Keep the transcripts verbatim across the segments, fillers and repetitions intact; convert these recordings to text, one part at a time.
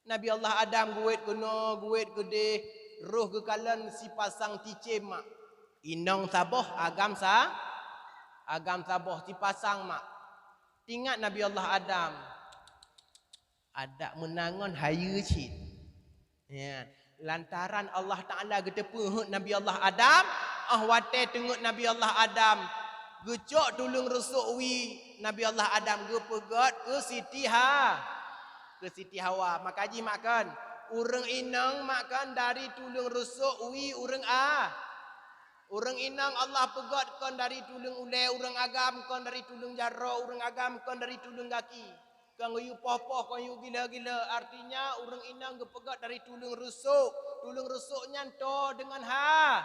Nabi Allah Adam geuwét keunoe, geuwét keudeh, roh geukalon sipasang cicém mak. Inong saboh, agam sa-, agam saboh, sipasang mak. Tingat Nabi Allah Adam, adak meunan ngon hayeue cit. Ya, lantaran Allah Taala geuteupeue heuet Nabi Allah Adam, óh watée teungeut Nabi Allah Adam, geucok tuleueng rusok wie Nabi Allah Adam geupeugét keu Siti Ha-, keu Siti Hawa. Maka jih mak kon, ureuëng inong mak kon dari tuleueng rusok wie ureuëng a-, ureuëng inong Allah peugét kon dari tuleueng ulée ureuëng agam, kon dari tuleueng jaroe ureuëng agam, kon dari tuleueng gaki. Kon geuyue poh-poh, kon geuyue gila-gila. Artinya, ureuëng inong geupeugét dari tuleueng rusok. Tuleueng rusok nyan toe deungon ha-,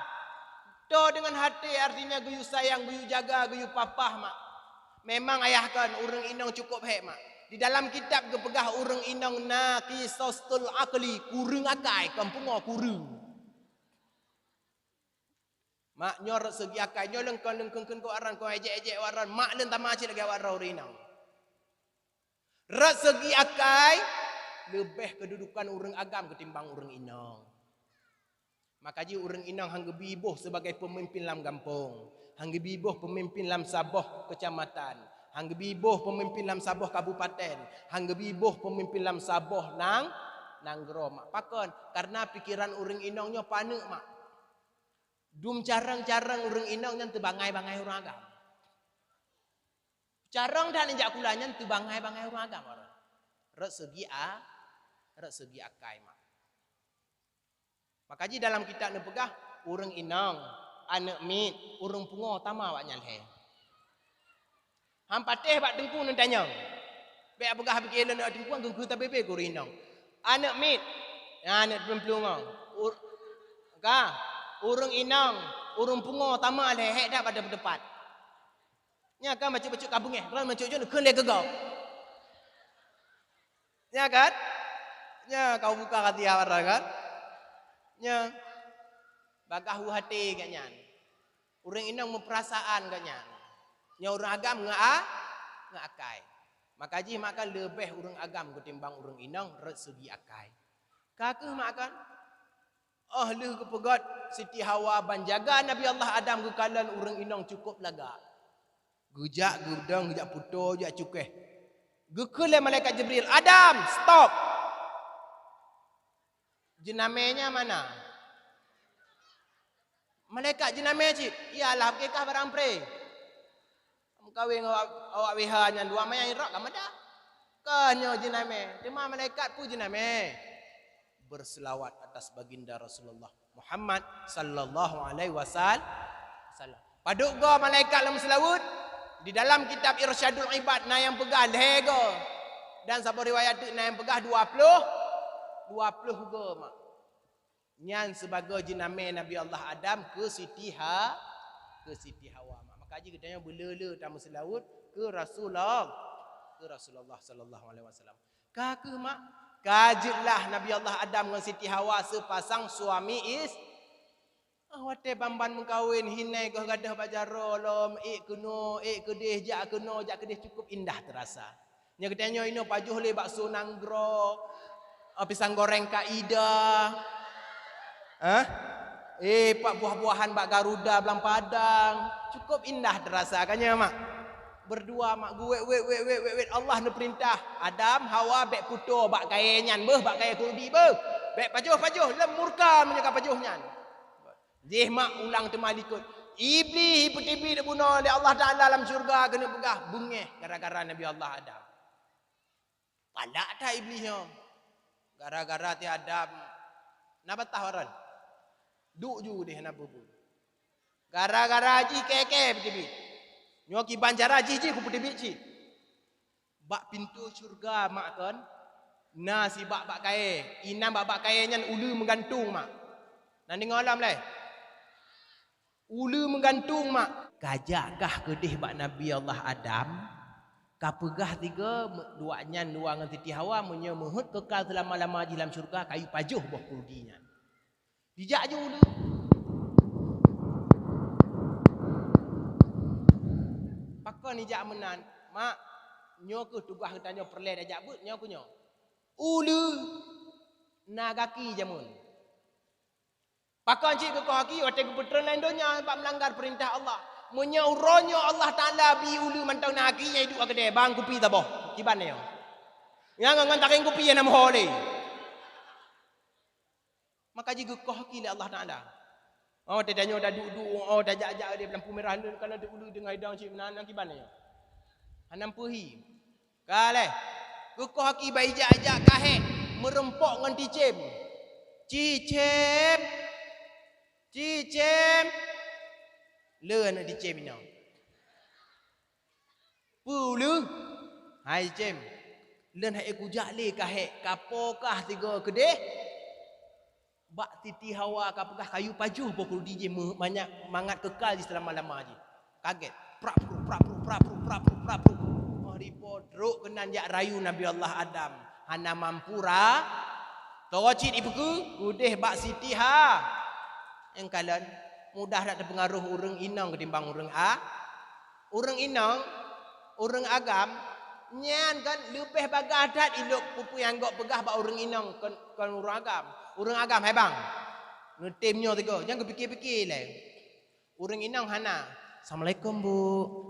toe deungon haté, artinya geuyue sayang, geuyue jaga, geuyue papah mak. Memang ayah kon, ureuëng inong cukup hék mak. Di dalam kitab geupeugah ureuëng inong naqisatul aqli, kureueng akai, kon pungo, kureueng. Mak, nyoe rot seugi akai, nyoe leungkon-leungkon keu awak droen, kon ejek-ejek awak droen, mak lôn tamah cit lagée awak droen ureuëng inong. Rot seugi akai, leubeh keududukan ureuëng agam ketimbang ureuëng inong. Maka jih ureuëng inong han geubi boh sebagai peumimpin lam gampông, han geubi boh peumimpin lam saboh keucamatan, han geubi boh peumimpin lam saboh kabupaten, han geubi boh peumimpin lam saboh nang-, nanggroe mak. Pakon? Karena pikeran ureuëng inong nyoe paneuk mak. Dum carông-carông ureuëng inong nyan teubangai-bangai ureuëng agam. Carông that nijak kula nyan teubangai-bangai ureuëng agam. Rot seugi a-, rot seugi akai mak. Maka jih dalam kitab neupeugah, ureuëng inong, aneuk miet, ureuëng pungo tamah awak nyan lhée. Han patéh bak teungku neutanyong. Bék peugah bak lôn, teungku, geukheun tabé-bé keu ureuëng inong. Aneuk miet, aneuk plueng-plueng ngon. Ur-, ka, ureuëng inong, ureuëng pungo tamah lhée, hék that bak teumpat. Nya kan bacut-bacut ka beungéh, droen bacut-bacut kheun lé keu gob. Nya kan? Nya ka buka hati awak droen kan? Nya bagah u até geuh nyan. Ureuëng inong meupeurasaan geuh nyan. Nyoe ureuëng agam ngon a-, ngon akai. Maka jih mak kan leubeh ureuëng agam ketimbang ureuëng inong rot seugi akai. Ka kheueh mak kan? Óh lheueh geupeugét Siti Hawa ban jaga Nabi Allah Adam geukalon ureuëng inong cukup lagak. Geujak geudong, geujak putôh, geujak cukéh. Geukheun lé malaikat Jibril, "Adam, stop! Jeunamé nyan mana?" Malaikat, "Jeunamé cit." "Iyalah, bukon kah barang pré. Meukawen ngon awak, awak W H nyan dua manyang irok ka meudah. Kon nyoe jeunamé, teuma malaikat peue jeunamé?" Berselawat atas baginda Rasulullah Muhammad sallallahu alaihi wasal-, wasallam. Padub goe malaikat lam seulaweuet, di dalam kitab Irsyadul Ibad na nyang peugah lhée goe. Dan saboh riwayat teuk na nyang peugah dua ploh, dua ploh goe mak. Nyan sibagoe jeunamé Nabi Allah Adam keu Siti Ha-, keu Siti Hawa. Maka jih geutanyoe beuleu-leu tameuseulaweuet keu Rasulullah, keu Rasulullah sallallahu alaihi wasallam. Ka kheueh mak, ka jeuet lah Nabi Allah Adam ngon Siti Hawa seupasang suami is-, ah, watée ban-ban meukawen, hinai goh gadôh bak jaroe lom, ék keunoe, ék keudeh, jak keunoe, jak keudeh, cukup indah teurasa. Nyoe geutanyoe inoe pajoh lé bakso nanggroe, ah, pisang goreng Kak Ida. Hah? Eh, pak buah-buahan bak Garuda blang Padang. Cukup indah teurasa kan nyoe mak? Berdua mak geuwét, wét, wét, wét, wét, wét. Allah neupeurintah, "Adam, Hawa bék putôh bak kayée nyan beuh, bak kayée keudi beuh. Bék pajoh-pajoh, lom murka meunyoe ka pajoh nyan." Jih mak ulang teuma likot. Iblih ipeuteubiet bunoe lé Allah Taala lam syeuruga keuneuk peugah beungéh gara-gara Nabi Allah Adam. Palak that Iblih nyoe. Gara-gara ti Adam na bataih waran. Duek ju deh na peue-peue. Gara-gara jih kée-kée peuteubiet. Nyoe kiban cara jih-jih kupeuteubiet cit. Bak pintoe syeuruga mak kon, na sibak bak kayée. Inan bak-bak kayée nyan uleue meugantung mak. Na deungoe lom lé? Uleue meugantung mak. Ka jak kah keudeh bak Nabi Allah Adam, ka peugah sigoe me-, duek nyan dua ngon Siti Hawa, meunyoe meuheuet keukal seulama-lama jih lam syeuruga, kayue pajoh boh keudi nyan. Dijak ju uleue. Pakon dijak meunan? Mak, nyoe kheueh tugaih geutanyoe peureulée tajak beuet nyoe keuh nyoe. Uleue. Na gaki jameun. Pakon cit geukoh gaki watée geupeutreun laén donya bak meulanggar peurintah Allah. Meunyoe uroe nyoe Allah Taala bi uleue mantong na gaki nyang iduek keudée, bang kupi taboh. Kiban nyoe. Nyang ngon taréng kupi nyang na meuho lé. Maka jigeukoh gaki lé Allah Taala. Oh, teutanyoe taduek-duek, oh, tajak-jak di lampu merah lôn, kana teuulu deungon idang cit meunan, kiban nyoe. Hana peue hi. Ka lheueh, geukoh gaki bak ijak-ijak ka hék, meurumpok ngon Cicém. "Cicém! Cicém!" Le aneuk Cicém inong. "Peue uleue?" "Hai Cicém, lôn hai kujak lé ka hék, ka po kah sigoe keudeh." Bak Siti Hawa ka peugah kayu pajoh boh keurudi jih meu-, manyak mangat keukal jih seulama-lama jih. Kagét, prap prup, prap prup, prap prup, prap prup, prap prup. Oh, dipo trok keunan jak rayu Nabi Allah Adam. Hana mampu ra-, to cit ipeukeue, udeh bak Siti Ha. Nyang kalon, mudah that teupeungaruh ureuëng inong ketimbang ureuëng a-, Ureuëng inong, ureuëng agam, nyan kan leubeh bagaih that ilok peue-peue nyang gok peugah bak ureuëng inong kon, kon ureuëng agam. Ureuëng agam, "Hai bang, neutem nyoe sigoe, jangan geupiké-piké lé." Ureuëng inong hana. "Assalamualaikum, Bu.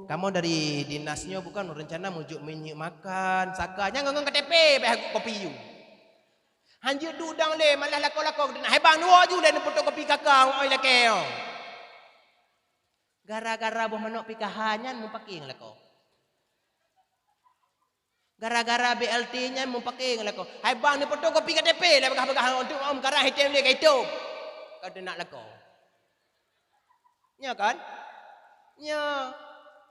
Kamoe dari dinas nyoe bukan rencana meujok minyeuk makan, saka, nyan ngon K T P beh kopi yue." Hanjeuet duek dang lé, malah lakoe-lakoe geutanyoe, "Hai bang, neuwoe ju lé neufotokopi kaka, oi lakée nyoe." Gara-gara boh manok P K H nyan meupaké ngon lakoe. Gara-gara B L T nyan meupaké ngon lakoe. "Hai bang, neufotokopi K T P lah, peugah-peugah untuk om karang hitam lé ka itôb." Ka teunak lakoe. Nya kan? Nya.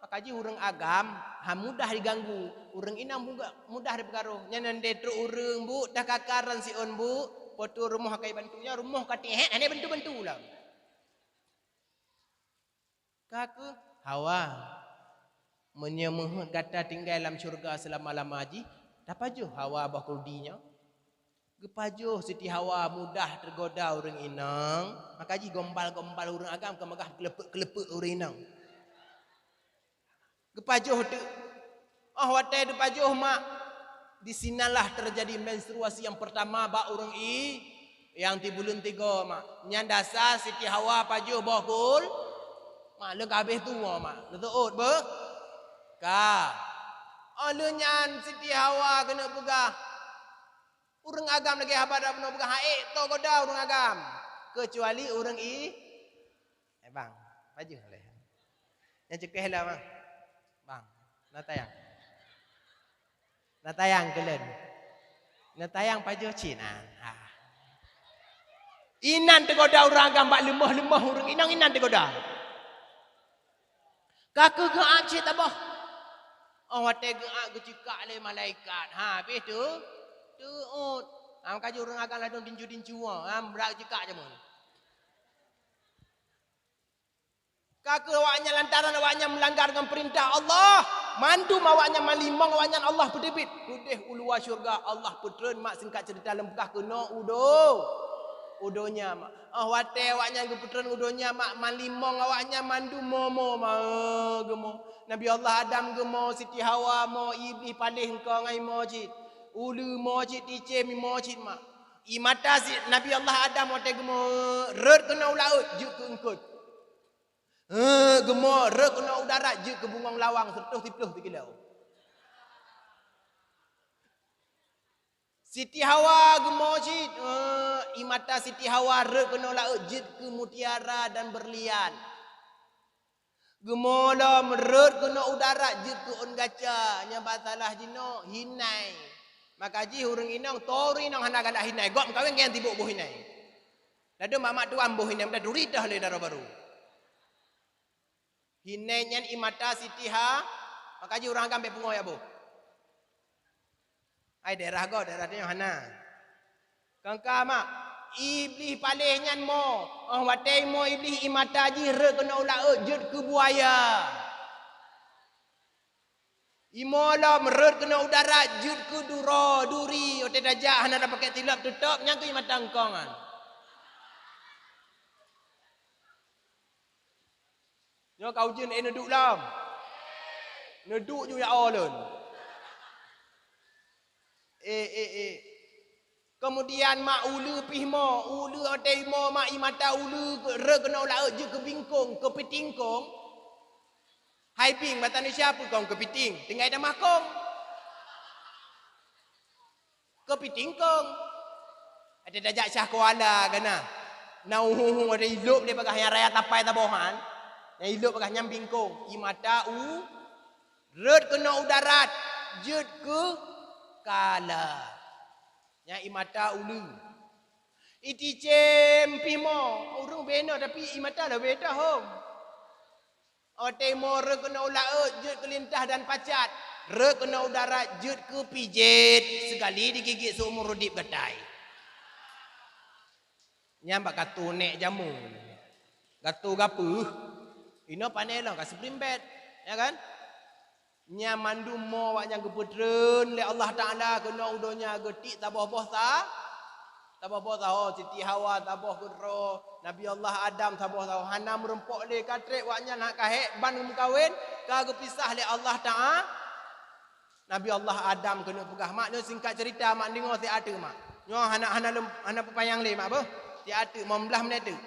Maka jih ureuëng agam ha mudah diganggu. Ureuëng inong muga-, mudah dipeungaruh. Nyan nan trok ureuëng bu, dah kakaran siôn bu, po teu rumoh ka ibantu. Nya rumoh ka tihek, hana bantu-bantu lah. Ka keuh, "Hawa, meunyoe meuheuet gata tinggai lam syeuruga seulama-lama jih, tapajoh Hawa boh keurudi nyoe." Geupajoh Siti Hawa mudah teugoda ureuëng inong, maka jih gombal-gombal ureuëng agam ka meugah keuleupek-keuleupek ureuëng inong. Geupajoh teuk. Oh, watée geupajoh mak, di sinalah terjadi menstruasi nyang pertama bak ureuëng i-, nyang tibuleuen tigo mak. Nyan dasar Siti Hawa pajoh boh kul-, mak, leuka habéh tuwoe mak. Neuteuôt beuh? Ka. Oh, lheueh nyan Siti Hawa keuneuk peugah, ureuëng agam lagée haba dak bunoe peugah, "Hai, ék to goda ureuëng agam." Keucuali ureuëng i-, Eh, bang, pajoh lé. Nyang cukée lom, bang. Bang, na tayang. Na tayang keu lôn. Na tayang pajoh cit na. Ha. Inan teugoda ureuëng agam bak leumoh-leumoh ureuëng inong inan teugoda. Ka keuh geuab cit taboh. Oh, watée geuab geucikak lé malaikat. Ha, habéh tu, teuôt. Ha, maka jih ureuëng agam ladôm tincu-tincu, ha, brat geucikak jameun. Ka keuh awaknyan lantaran awaknyan meulanggar ngon peurintah Allah, mandum awaknyan malimong awaknyan Allah peuteubiet. Udeh u luwa syeuruga Allah peutreun mak singkat ceurita lôn peugah keunoe u do-, u donya mak. Oh watée awaknyan geupeutreun u donya mak, malimong awaknyan mandum mo-mo mak, eh, geumo. Nabi Allah Adam geumo, Siti Hawa mo, Iblih paléh eungkong ai mo cit. Uleue mo cit, ticém mo cit mak. Ie mata si Nabi Allah Adam watée geumo rhot keunoe u laôt jeuet keu eungkôt. Heuh, geumo rhot keunoe u darat jeuet keu bungong lawang seureutôh siplôh sikilo. Siti Hawa geumo cit, heuh, ie mata Siti Hawa rhot keunoe laôt jeuet keu mutiara dan beurlian. Geumo lom rhot keunoe u darat jeuet keu ôn gaca, nyang ba salah jinoe hinai. Maka jih ureuëng inong, toh ureuëng inong hana galak hinai, gob meukawen ngon sibuk boh hinai. Ladôm mak-mak tuan boh hinai, muda turi teuh lé dara barô. Hinai nyan ie mata Siti Ha, maka jih ureuëng agam bék pungo jak boh. Ai daerah gob, daerah tanyoe hana. Kangka mak, Iblih paléh nyan mo, oh watée mo Iblih ie mata jih rhot keunoe u laôt jeuet keu buaya. Imo lom rhot keunoe u darat jeuet keu duro, duri, watée tajak hana tapakék silop teutôb, nyan keuh ie mata eungkong nyan. Nyoe ka ujeuen, eh, neuduek lom. Neuduek ju ya ulôn. Eh, eh, eh. Keumudian mak uleue pih mo, uleue watée imoe mak ie mata uleue rhot keunoe u laôt jeuet keu bingkong, keu pitingkong. Hai bing, basa Indonesia peue kong keu piting? Tinggai tamah kong. Keu pitingkong. Ada tajak syah kuala kana. Na uhu-uhu ada ilop lé bagah nyang raya tapai tabohan. Nyang ilop bagah nyang bingkong. Ie mata u rhot keunoe u darat, jeuet keu kala. Nyang ie mata uleue. Iticém pih mo, ureuëng bena tapi ie mata leubeh tahom. Watée imoe rhot keunoe u laôt jeuet keu lintah dan pacat, rhot keunoe u darat jeuet keu pijet, seukali digigit seumur udeb gatai. Nyan bak katu nék jameun. Gatu gapeuh, inoe pane lom ka spring bed, ya kan? Nyan mandum mo awak nyang geupeutreun lé Allah Taala keunoe u donya geutik saboh-boh sa, saboh-boh saho, Siti Hawa saboh keudroe, Nabi Allah Adam saboh saho, hana meurumpok lé ka treb awak nyan hana ka hék ban meukawen, ka geupisah lé Allah Taala. Nabi Allah Adam keuneuk peugah, mak nyoe singkat cerita mak deungoe siat teuk mak. Nyoe hana hana lom hana peupanyang lé mak beuh. Siat teuk, lima belas menit teuk.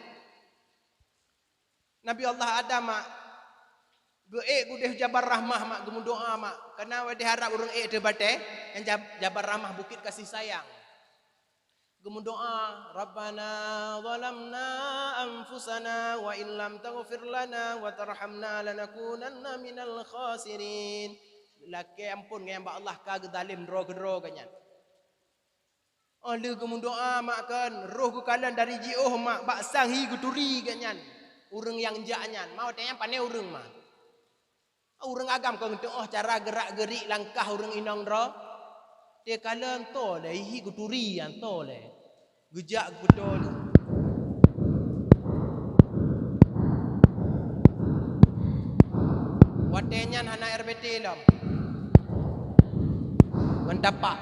Nabi Allah Adam mak geuék udeh Jabal Rahmah mak geumeudoa mak. Kana udeh Arab ureuëng ék teubatée, nyang Jab-, Jabal Rahmah bukit kasih sayang. Geumeudoa, "Rabbana zalamna anfusana wa illam taghfir lana wa tarhamna lanakunanna minal khasirin." Lakée amphon ngon bak Allah ka geuzalém droe keudroe geuh nyan. Óh lheueh geumeudoa mak kheun, roh geukalon dari jiôh mak bak sang hi geuturi geuh nyan. Ureuëng nyang jak nyan, ma watée nyan pane ureuëng ma. Ureuëng agam kon geuteuôh cara geurak-geurik langkah ureuëng inong droe. Teukalon to lé hi geuturi nyan to lé. Geujak geupeutô lé. Watée nyan hana R B T lom. Ngon tapak.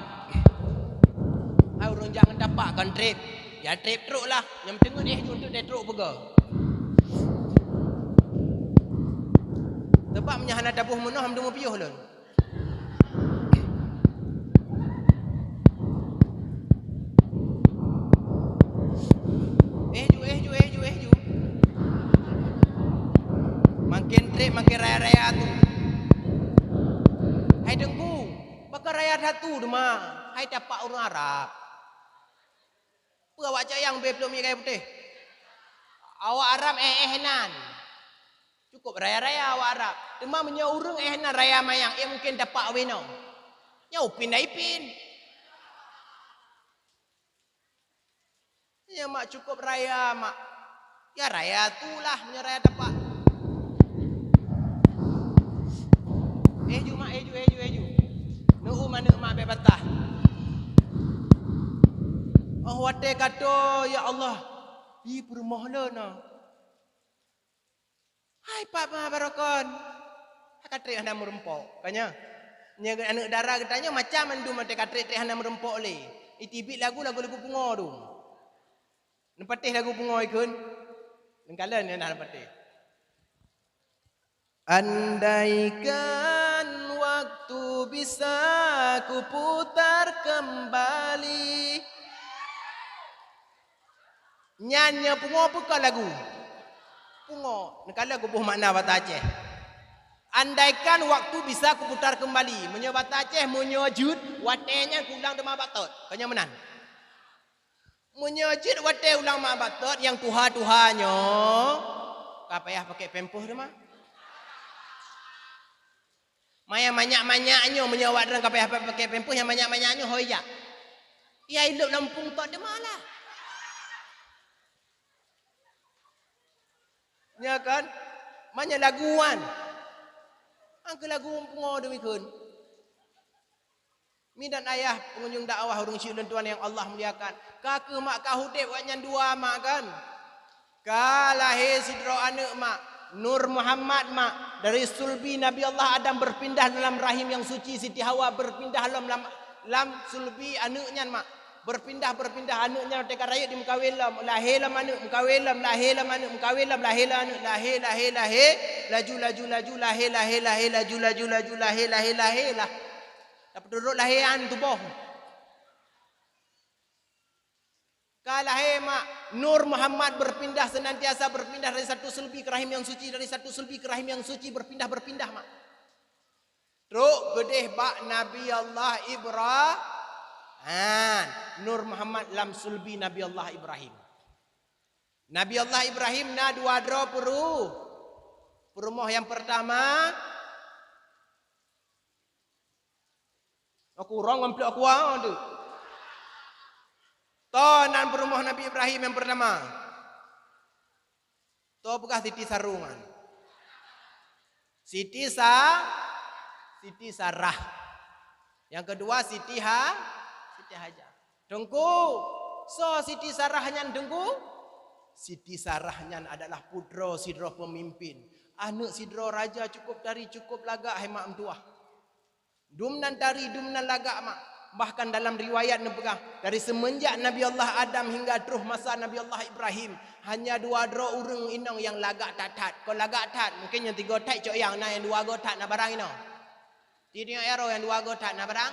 Hai ureuëng jak ngon tapak kon treb. Ya treb trok lah. Nyang teungeut éh ju untuk trok peugah. Teubak meunyoe hana taboh meunoh, hana meupiôh lôn. Éh ju, éh ju, éh ju, éh ju. Makin treb, makin raya-raya tu. Hai Teungku, baka raya satu teuma. Hai tapak ureuëng Arab. Peue awak cayang bée pluek minyeuk kayu putéh? Awak Arab éh-éh nan. Cukup raya-raya awak Arab. Teuma meunyoe ureuëng éh nan raya manyang, éh mungken tapak winoe. Nyoe upin dan ipin. Nyoe mak cukup raya mak. Ya raya tu lah meunyoe raya tapak. Éh ju mak, éh ju, éh ju, éh ju. Neu-u manök mak bée patah. Oh watée ka toe, ya Allah, di peurumoh lôn na. Hai Pak Mabarokon, ka treb hana meurumpok, ka nyoe. Nyoe aneuëk dara geutanyoe macam mandum watée ka treb-treb hana meurumpok lé. Iteubiet lagu, lagu-lagu pungo tu. Neupatéh lagu pungo ikheun. Neukalon nyan hana patéh. Andaikan waktu bisa kuputar kembali. Nyan nyoe pungo peue ka lagu? Pungo. Neukalon geuboh makna basa Aceh. Andaikan waktu bisa kuputar kembali. Meunyoe basa Aceh, meunyoe jeuet, watée nyan kuulang teuma bak tot. Ka nyoe meunan. Meunyoe jeuet watée ulang mak bak tot nyang tuha-tuha nyoe, ka payah pakai pampers teuma. Ma nyang manyak-manyak nyoe, meunyoe awak droen ka payah pakai pampers, nyang manyak-manyak nyoe hôi jak. Ya ilop lam pung tot teuma lah. Nya kan? Ma nyan lagu nyan. Angkeu lagu pungo demi kheun. Mi dan ayah pengunjung dakwah ureuëng syik lôn tuan nyang Allah muliakan. Ka keuh mak ka udeb awak nyan dua mak kan. Ka lahé sidroe aneuëk mak, Nur Muhammad mak, dari sulbi Nabi Allah Adam berpindah dalam rahim yang suci Siti Hawa berpindah lom lam, lam sulbi aneuëk nyan mak. Berpindah, berpindah aneuëk nyan teuka rayeuk dimeukawen lom, lahé lom aneuëk, meukawen lom, lahé lom aneuëk, meukawen lom, lahé lom aneuëk, lahé, lahé, lahé, laju, laju, laju, lahé, lahé, lahé, laju, laju, laju, lahé, lahé, lahé lah. Tapeuturot lahé an tuboh. Ka lahé mak, Nur Muhammad berpindah, senantiasa berpindah dari satu sulbi ke rahim yang suci, dari satu sulbi ke rahim yang suci, berpindah-berpindah mak. Trok geudeh bak Nabi Allah Ibrahim. Ha, Nur Muhammad lam sulbi Nabi Allah Ibrahim. Nabi Allah Ibrahim na dua droe peurumoh. Peurumoh yang pertama, aku urong ngon plek aku ah tu. Toh nan peurumoh Nabi Ibrahim yang pertama? Toh peugah Siti Sarungan. Siti Sa-, Siti Sarah. Yang kedua Siti Ha-, Siti Hajar. Teungku, soe Siti Sarah nyan Teungku? Siti Sarah nyan adalah putroe sidroe peumimpin. Aneuëk sidroe raja cukup tari, cukup lagak hai mak meutuah. Dum nan tari, dum nan lagak mak. Bahkan dalam riwayat neupeugah, dari semenjak Nabi Allah Adam hingga troh masa Nabi Allah Ibrahim, hanya dua droe ureuëng inong nyang lagak that-that. Kon lagak that, mungkin nyang tiga that cok nyang, na nyang dua go that na barang inong. Ti nyang ero nyang dua go that na barang?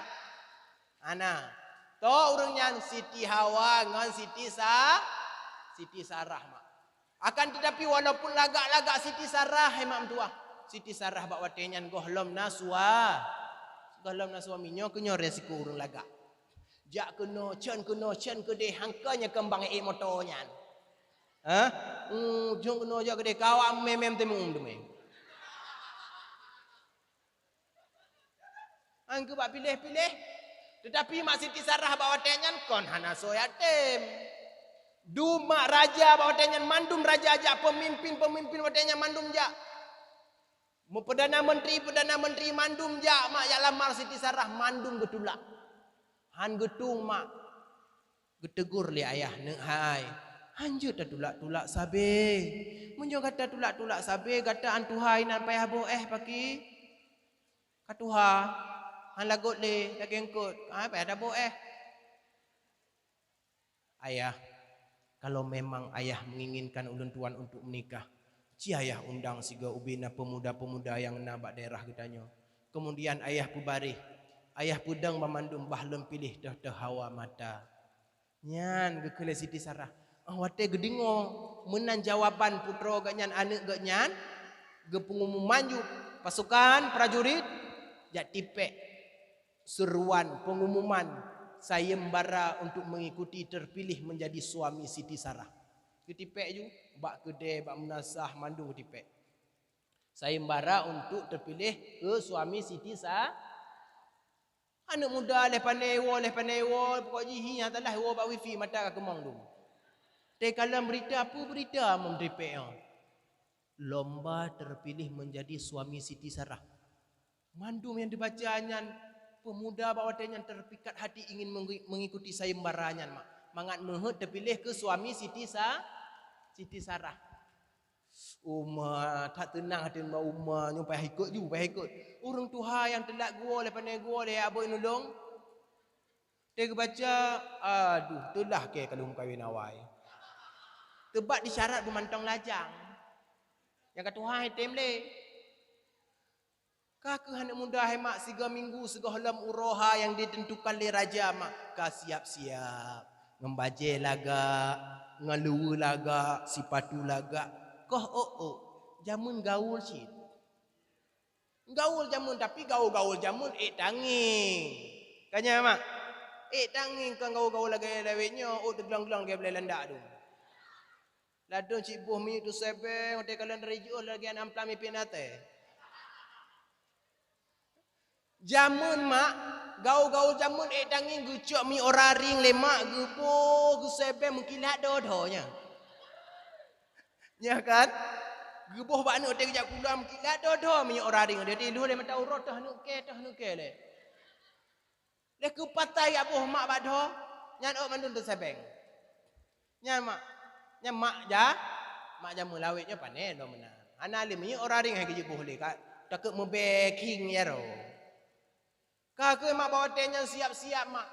Ana. Toh ureuëng nyan Siti Hawa ngon Siti Sa-, Siti Sarah mak. Akan tetapi, walaupun lagak-lagak Siti Sarah, hai mak meutuah, Siti Sarah bak watée nyan gohlom na sua-, gohlom na suami. Nyoe keunyoe resiko ureuëng lagak. Jak keunoe, cen keunoe, cen keudeh, hangka nyoe keumbang ék moto nyan. Hah? Hmm, jong keunoe jak keudeh, kawa memem temu teumé. Angkeu bak piléh-piléh. Tetapi mak Siti Sarah bak watée nyan kon hana soe yatim. Dum mak raja bak watée nyan mandum raja jak, pemimpin-pemimpin watée nyan mandum jak. Perdana menteri, perdana menteri mandum jak mak jak lamar Siti Sarah, mandum geutulak. Han geutung mak. Geutegur lé ayah, "Neuk hai, hanjeuet tatulak-tulak sabe. Meunyoe gata tulak-tulak sabe, gata an tuha inan payah boh éh paki. Ka tuha, han lagot lé, lagée eungkot, ai payah taboh éh." "Ayah, kalau memang ayah menginginkan ulôn tuan untuk menikah, ci ayah undang sigoe ubé na pemuda-pemuda nyang na bak daerah geutanyoe. Kemudian ayah peubareh, ayah peudong banmandum bah lôn piléh toh-toh hawa mata." Nyan geukheun lé Siti Sarah. Ah, watée geudeungoe meunan jawaban putroe geuh nyan, aneuëk geuh nyan, geupeungumuman ju pasukan prajurit jak tipék seruan pengumuman sayembara untuk mengikuti terpilih menjadi suami Siti Sarah. Geutipék ju bak keudée, bak meunasah mandum geutipék. Sayembara untuk terpilih keu suami Siti Sa-, aneuëk muda leh pane woe, leh pane woe, pokok jih hi nyang talah woe bak wifi mata ka keumong dum. Teukalon berita, peue berita meudipék nyoe? Lomba terpilih menjadi suami Siti Sarah. Mandum nyang dibaca nyan, pemuda bak watée nyan terpikat hati ingin mengi-, mengikuti sayembara nyan mak. Mangat meuheuet terpilih keu suami Siti Sa-, Siti Sarah. Uma, that teunang até nibak uma, nyoe payah ikot ju, payah ikot. Ureuëng tuha nyang teulat geuwoe lé, pane geuwoe lé, abot inulong. Teubaca, aduh, teulah kée ka lheueh meukawen awai. Teubat disyarat beumantong lajang. Nyang ka tuha item lé. Ka keuh aneuëk muda hai mak, sigoe minggu sigohlom uroe ha nyang ditentukan lé raja mak, ka siap-siap. Ngon bajée lagak, ngon luweue lagak, sipatu lagak. Koh ôk-ôk, jameun gaul cit. Gaul jameun, tapi gaul-gaul jameun ék tangieng. Ka nyan mak? Ék tangieng kon gaul-gaul lagée lawét nyoe, ôk teuglong-glong lagée beulée landak tu. Ladôm cit boh minyeuk teusebeng, watée kalon dari jiôh lagée aneuk amplam mipiek ateueh. Jameun mak, gaul-gaul jameun ék tangieng geucok minyeuk ora ring lé mak, geuboh, geusebeng meukilat dho-dho nyan. Nyan kan? Geuboh bak aneuk watée geujak pulang meukilat dho-dho minyeuk ora ring, jadi lheueh lé mata uroe toh aneuk kée, toh aneuk kée lé. Lé keupatai aboh mak bak dho, nyan ôk mandum teusebeng. Nyan mak, nyan mak ja, mak jameun lawét nyoe pane lom meunan. Hana lé minyeuk ora ring hai geujiboh lé ka, takot meubée khieng jaroe. Ka keuh mak bak watée nyan siap-siap mak.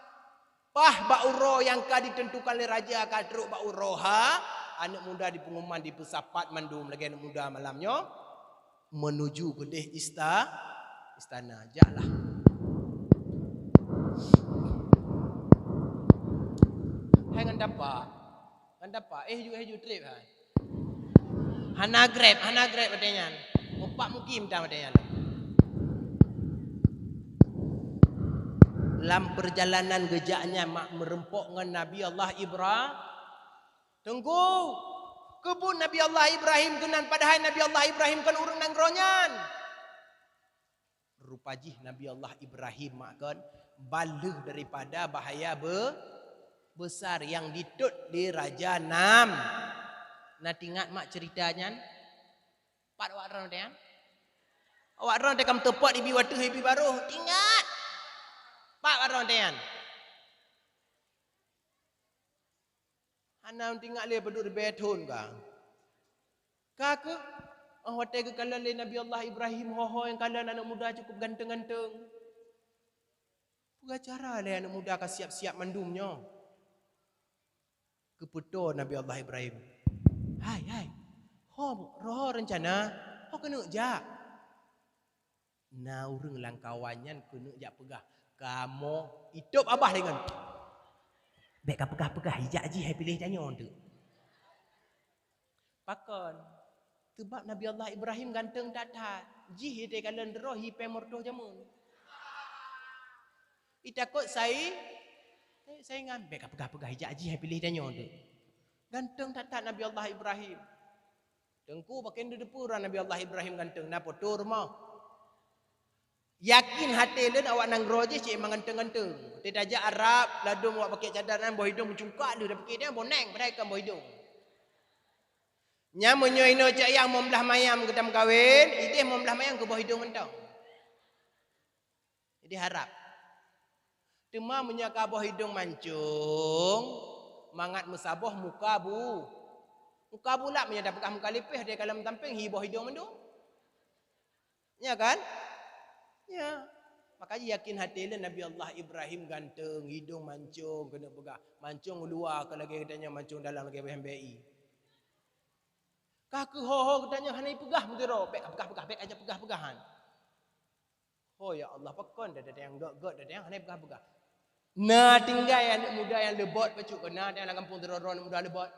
Paih bak uroe nyang ka ditentukan lé raja ka trok bak uroe ha, aneuk muda dipeunguman dipeusapat mandum lagée aneuk muda malam nyoe. Menuju keudeh ista-, istana. Jaklah. Hai ngon dapa. Kan dapat, eh, ju, eh, ju trip hai. Hana grab, hana grab watèe nyan. Mupat mukim dah watèe nyan. Lam peurjalanan geujak nyan mak meureumpok ngon Nabi Allah Ibra-, Teungku, keupeue Nabi Allah Ibrahim keunan, padahai Nabi Allah Ibrahim kon ureueng nanggroe nyan. Rupa jih Nabi Allah Ibrahim mak kon ban lheueh daripada bahaya be-, besar nyang ditot lé Raja Nam. Na teuingat mak ceurita nyan? Pat awak droe teuh nyan? Awak droe teuh ka meuteupot ibi watèe ibi barôh, teuingat? Pat awak droe teuh nyan? Hana teuingat lé, padub ribèe thôn ka. Ka keuh, 'oh watèe geukalon lé Nabi Allah Ibrahim ho-ho nyang kalon aneuk muda cukup ganteng-ganteng. Peue cara lé aneuk muda ka siap-siap mandum nyoe? Geupeutoe Nabi Allah Ibrahim. "Hai, hai, ho, roh ho reuncana, ho keuneuk jak?" Na ureueng lam kawan nyan keuneuk jak peugah, "Kamoe itôb abah deungon." "Bèk ka peugah-peugah, ijak jih hai piléh tanyoe teuk." Pakon? Seubab Nabi Allah Ibrahim ganteng that-that. Jih ite kalon droe hi pèng meureutoh jameun. Itakot sai-, saingan. "Bèk ka peugah-peugah, ijak jih hai piléh tanyoe teuk." Ganteng that-that Nabi Allah Ibrahim. Teungku, pakon neuteupeue uroe Nabi Allah Ibrahim ganteng, na po tôh rumoh. Yakin até lôn awak nanggroe jih cit memang ganteng-ganteng. Watèe tajak Arab, ladôm awak pakèk cadar nyan boh idông meucungkak lheueh, tapike nyan boneng, padahai kon boh idông. Nyan meunyoe inoe cit nyang mon blah mayam geutam kawén, idéh mon blah mayam keu boh idông mantong. Idéh Arab. Teuma meunyoe ka boh idông mancông, mangat meusaboh muka bu-, muka bulat, meunyoe tapeugah muka lipéh, watèe kalon tampéng hi boh idông mandum. Nya kan? Nya. Maka yakin até lôn Nabi Allah Ibrahim ganteng, idông mancông, keuneuk peugah. Mancông luwa ka lagèe geutanyoe, mancông dalam lagèe B M B I. Ka keuh ho-ho geutanyoe hana ipeugah meuduro, bèk peugah-peugah, bèk aja peugah-peugah han. Ho ya Allah, pakon dah, dah nyang gèt-gèt, dah nyang hana ipeugah-peugah. Na tinggai aneuk muda nyang leubot bacut, kon na nyang lam gampông sidroe-droe aneuk muda leubot.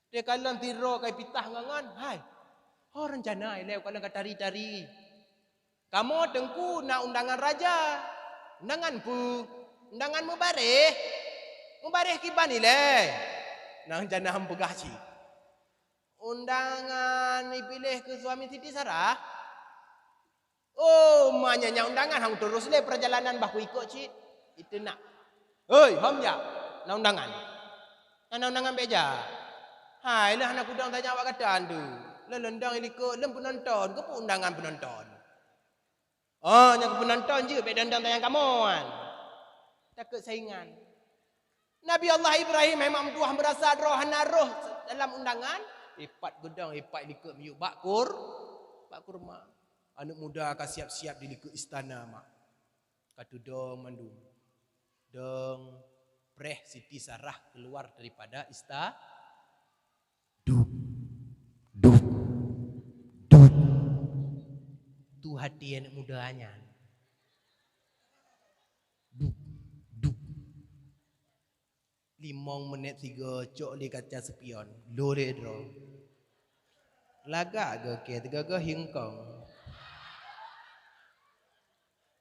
Teukalon sidroe ka ipitah ngon-ngon, "Hai, ho reuncana ilèe kalon ka tari-tari? Kamoe teungku na undangan raja." "Undangan peue?" "Undangan meubaréh." "Meubaréh kiban ilèe?" "Na reuncana han peugah cit." "Undangan ipiléh keu suami Siti Sarah." "Oh, ma nyan nyang undangan, han kuteurôh lé peurjalanan, bah kuikot cit." Iteunak. "Hei, hom jak, na undangan." "Na, na undangan bèk jak." "Hai, lôn hana kudong tajak awak gata tu. Lôn lôn dong ilikot, lôn peunonton, keupeue undangan peunonton?" "Oh, nyang keupeue nonton jeuet, bèk dong-dong tajak kamoe nyan." Takot saingan. Nabi Allah Ibrahim hai mak meutuwah meurasa droe hana rôh dalam undangan, ipat geudong, ipat ilikot miyueb bak kur-, bak kurma. Aneuk muda ka siap-siap dilikot istana mak. Ka teudong mandum. Dong preh Siti Sarah keuluar daripada ista-, Dup, dup, dup. Tu hati aneuk muda nyan. Dup, dup. Limong minèt sigoe cok lé kaca spion, lhô lé droe. Lagak geuh kèe teuga-ga hingkong.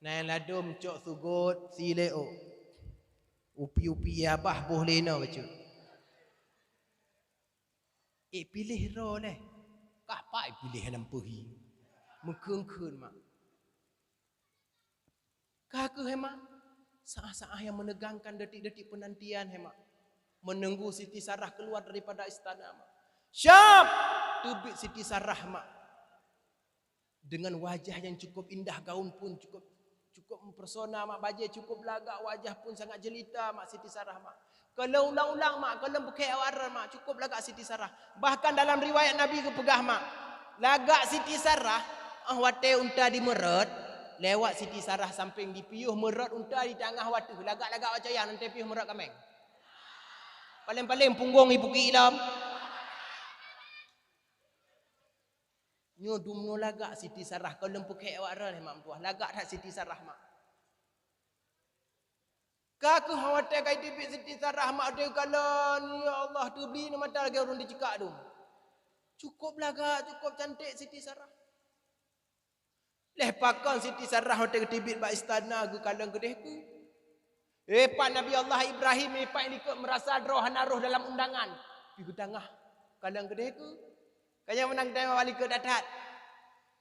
Na nyang ladôm cok sugot si lé ôk. Upi-upi abah boh lé inoe bacut. Ék piléh droe lé. Kah pat piléh lam peuhi. Meukheun-kheun mak. Ka keuh hai mak, saat-saat nyang menegangkan, detik-detik penantian hai mak. Menunggu Siti Sarah keluar daripada istana mak. Syab! Teubiet Siti Sarah mak. Dengan wajah yang cukup indah, gaun pun cukup, cukup mempesona mak, bajèe cukup lagak, wajah pun sangat jelita mak Siti Sarah mak. Ka lôn ulang-ulang mak, ka lôn peukhèe awak droe mak, cukup lagak Siti Sarah. Bahkan dalam riwayat Nabi geupeugah mak, lagak Siti Sarah, 'oh watèe unta jimeurôt, lewat Siti Sarah sampéng jipiôh meurôt unta di tangah watèe, lagak-lagak watèe nyan, watèe piôh meurôt kaméng. Paleng-paleng punggong jipeuki lom. Nyoe dumnoe lagak Siti Sarah, ka lôn peukhèe awak droe lé mak meutuah. Lagak that Siti Sarah mak. Ka kheueh watèe ka jiteubiet Siti Sarah mak teukalon, ya Allah, teubli na mata lagèe ureueng teucikak dum. Cukup lagak, cukup cantik Siti Sarah. Lheuh pakon Siti Sarah watèe geuteubiet bak istana geukalon keudeh keuh. Eh, pat Nabi Allah Ibrahim, eh, pat likot meurasa droe hana roh dalam undangan. Pi geutangah, kalon keudeh keuh. Ka nyang meunan geutanyoe bak likot that-that.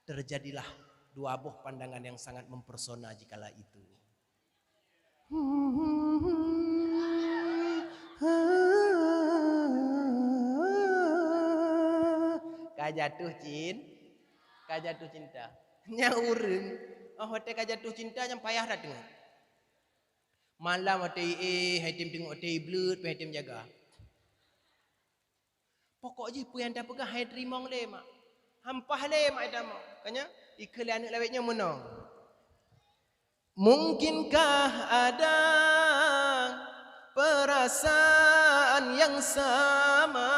Terjadilah dua boh pandangan yang sangat mempesona di kala itu. Ka jatuh cin-, ka jatuh cinta. Nyang ureueng, oh, watèe ka jatuh cinta, nyang payah that teungoh. Malam watèe, eh, hai tem teungoh, watèe bleut, hai tem jaga. Pokok jih peue nyang tapeugah hai teurimong lé, mak. Hampah lé, mak, ita mak. Ka nyan, ikheun lé aneuk lawét nyoe meunoe. Mungkinkah ada perasaan yang sama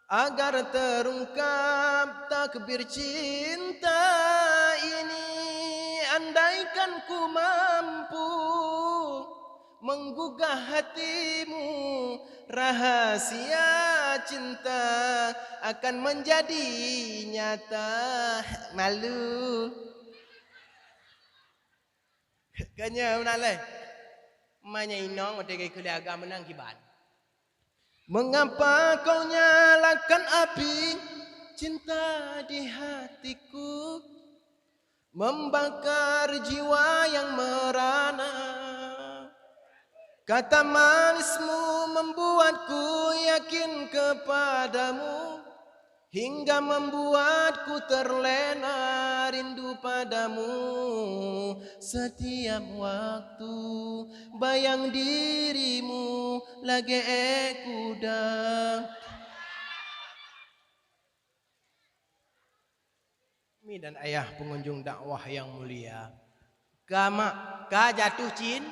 agar terungkap takbir cinta ini? Andaikan ku mampu menggugah hatimu, rahasia cinta akan menjadi nyata. Malu. Ka nyan meunan lé. Ma nyan inong watèe ka ikheun lé agam meunan kiban. Mengapa kau nyalakan api cinta di hatiku, membakar jiwa yang merana? Kata manismu membuatku yakin kepadamu, hingga membuatku terlena rindu padamu. Setiap waktu bayang dirimu lagèe kuda. Mi dan ayah pengunjung dakwah yang mulia. Ka mak, ka jatuh cin-,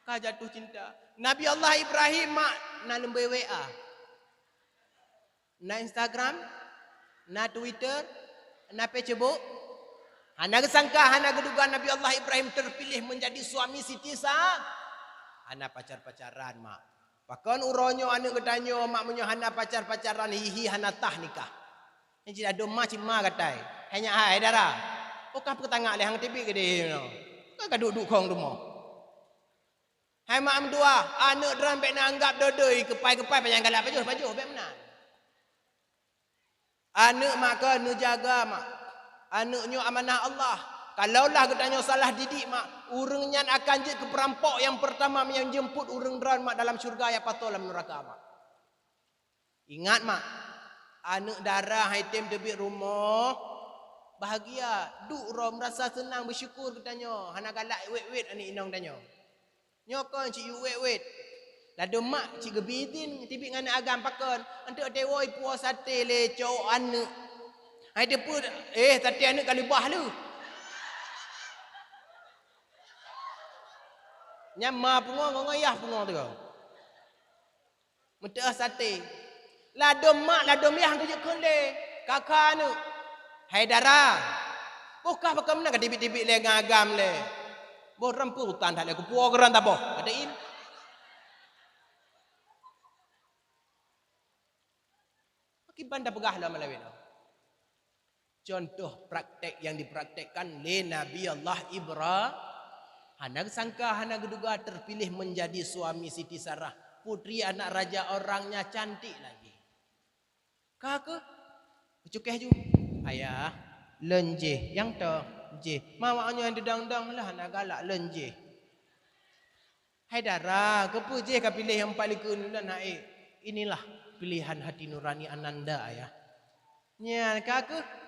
ka jatuh cinta. Nabi Allah Ibrahim mak na leumbôi W A. Na Instagram, na Twitter, na Facebook. Hana geusangka, hana geuduga Nabi Allah Ibrahim terpilih menjadi suami Siti Sa-, hana pacar-pacaran mak. Pakon uroe nyoe aneuk geutanyoe mak meunyoe hana pacar-pacaran, hi-hi hana tah nikah. Nyan cit adoe ma cit ma gatai. Hai nyak hai dara. Oh ka peutangak lé hang teubiet keudeh nyoe. Ka ka duek-duek khong rumoh. Hai mak meutuah, aneuk droe bèk na anggap dodoi keupai-keupai panyang galak pajoh-pajoh bèk meunan. Aneuk mak keu neujaga mak. Aneuk nyoe amanah Allah. Kalaulah geutanyoe salah didik mak, ureueng nyan akan jeuet keu peurampok nyang peurtama nyang jeumpot ureueng droe mak dalam syeuruga nyang pasoe lam nuraka mak. Ingat mak, aneuk dara hai tem teubiet rumoh, bahagia, duek droe meurasa seunang beusyukur geutanyoe hana galak wét-wét aneuk inong tanyoe. Nyoe kon cit yue wét-wét. Ladôm mak cit geubi idhin teubiet ngon aneuk agam pakon, eunteuk tewoe ipuwoe saté lé cowok aneuk. Hai teupeue, eh, saté aneuk ka leubah lé. Nyan ma pungo ngon ayah pungo teuh. Meuteuh saté. Ladôm mak, ladôm yah geujeuet kheun lé kaka aneuk. Hai dara, boh kah pakon meunan ka teubiet-teubiet lé ngon agam lé. Boh ramputan that lé kupuwoe keu droe taboh. Kata in. Kiban tapeugah lom lawét lom. Contoh praktek yang dipraktekkan lé Nabi Allah Ibra-, hana geusangka, hana geuduga terpilih menjadi suami Siti Sarah, putri anak raja orang nya cantik lagi. Ka keuh, peucukeh ju, "Ayah, lôn jéh, nyang toh jéh, ma awak nyoe nyang teudong-dong lah hana galak lôn jéh." Hai dara, keupeue jéh ka piléh nyang paléng keu ulôn hai? Inilah pilihan hati nurani Ananda, Ayah. Nyan ka keuh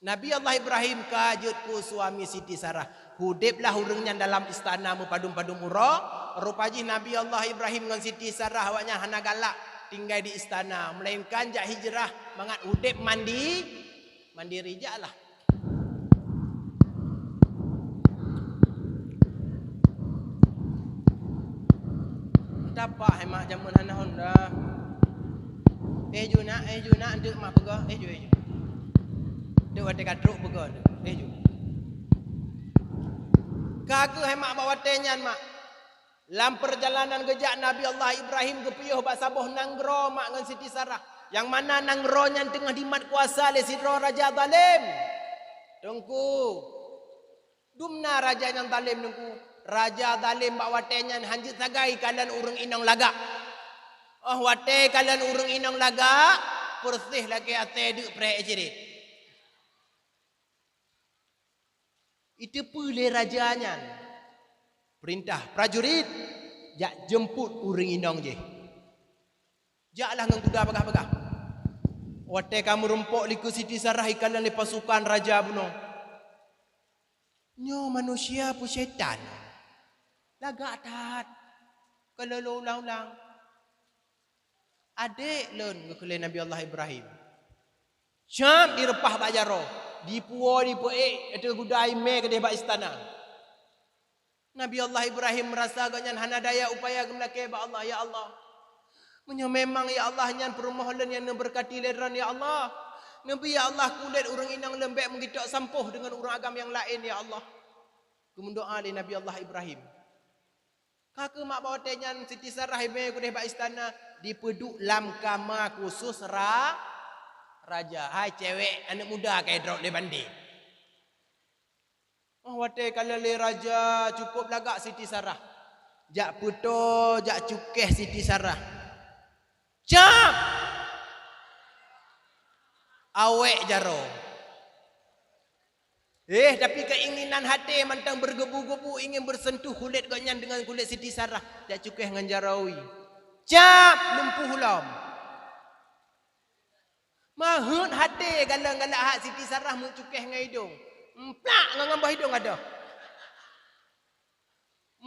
Nabi Allah Ibrahim ka jeuet keu suami Siti Sarah. Udeblah ureuëng nyan dalam istana meupadum-padum uroe. Rupa jih Nabi Allah Ibrahim ngon Siti Sarah awaknyan hana galak tinggai di istana, meulainkan jak hijrah mangat udeb mandi-, mandiri. Jaklah. Tapak hai mak jameun hana honda. Eh ju nak, eh ju nak, deuk mak peugah, eh ju, eh ju. Deuk watée ka trok peugah, deuk, eh ju. Ka kheueh mak bak watée nyan mak, lam peurjalanan geujak Nabi Allah Ibrahim geupiôh bak saboh nanggroe mak ngon Siti Sarah, nyang mana nanggroe nyan teungoh jimat kuasa lé sidroe raja zalem. Teungku, dumna raja nyang zalem Teungku. Raja zalem bak watée nyan hanjeuet sagai kalon ureuëng inong lagak. Oh watée kalon ureuëng inong lagak, peureséh lagée asée deuk preh cirit. Iteupeue lé raja nyan, peurintah prajurit, "Jak jeumput ureuëng inong jih. Jaklah ngon kuda bagah-bagah." Watée ka meurumpok likot Siti Sarah ikalon lé pasukan raja bunoe. Nyoe manusia peue syaitan? Lagak that, kalon ulang-ulang. "Adék lôn," geukheun lé Nabi Allah Ibrahim. Cap direupah bak jaroe, dipuwoe dipeuék ateueh guda imé keudeh bak istana. Nabi Allah Ibrahim meurasa gobnyan hana daya upaya geumeulakée bak Allah, "Ya Allah, meunyoe memang ya Allah nyan peurumoh lôn nyang neubeurkati lé Droe ya Allah, neubi ya Allah kulét ureuëng inong lôn bék meugitok sampôh deungon ureuëng agam nyang laén ya Allah." Geumeudoá lé Nabi Allah Ibrahim. Ka kheueh mak bak watée nyan Siti Sarah imé keudeh bak istana, dipeuduek lam kama khusos ra-, raja. Hai cewek aneuëk muda ka idrop lé bandé. Oh watée kalon lé raja cukôp lagak Siti Sarah. Jak peutoe, jak cukéh Siti Sarah. Cap! Awék jaroe. Eh, tapi keinginan hati mantong bergebu-gebu ingin bersentuh kulit gobnyan dengan kulit Siti Sarah. Jak cukéh ngon jaroe wie. Cap! Lumpuh lom. Maheuet hati galak-galak hat Siti Sarah meucukéh ngon idong. Emplak ngon, ngon boh idong adoh.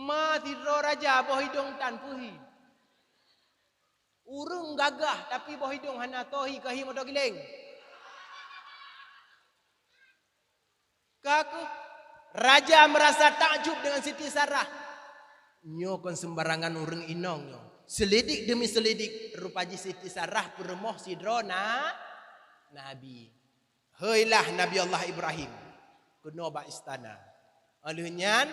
Ma sidroe raja boh idong tan peuhi. Ureuëng gagah tapi boh idong hana tohi kahi moto giléng. Ka kheueh raja meurasa takjub deungon Siti Sarah. Nyoe kon seumbarangan ureuëng inong nyoe. Seulidik deumi seulidik, rupa jih Siti Sarah peurumoh sidroe na-, nabi. Heuilah Nabi Allah Ibrahim keunoe bak istana. Óh lheueh nyan,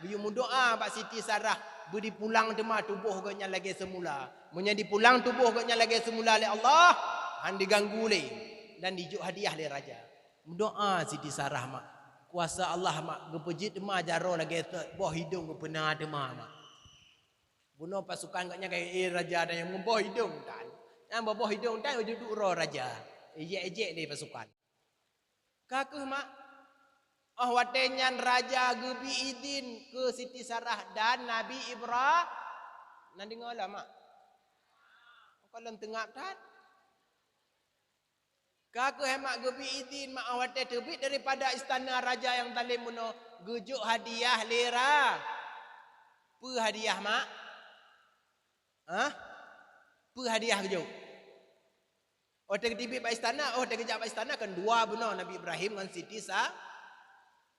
geuyue meudoá bak Siti Sarah, beudipulang teuma tuboh gobnyan lagée seumula. Meunyoe dipulang tuboh gobnyan lagée seumula lé Allah, han diganggu lé, dan dijok hadiah lé raja. Meudoá Siti Sarah mak, kuasa Allah mak, geupeujeuet teuma jaroe lagée boh idong geupeuna teuma mak. Bunoe pasukan gobnyan ka, eh, raja dan nyang meuboh idong tan. Nyang boh idong tan, duek-duek roh raja. Ejek-ejek lé pasukan. Ka kheueh mak, óh watée nyan raja geubi idin keu Siti Sarah dan Nabi Ibra-, na deungoe lah mak. Kon lôn teungab that. Ka kheueh mak geubi idin mak, óh watée teubiet daripada istana raja nyang zalem bunoe, geujok hadiah lé ra-, peue hadiah mak? Hah? Peue hadiah geujok? Óh watée geuteubiet bak istana, óh watée geujak bak istana kan dua bunoe Nabi Ibrahim ngon Siti Sa-,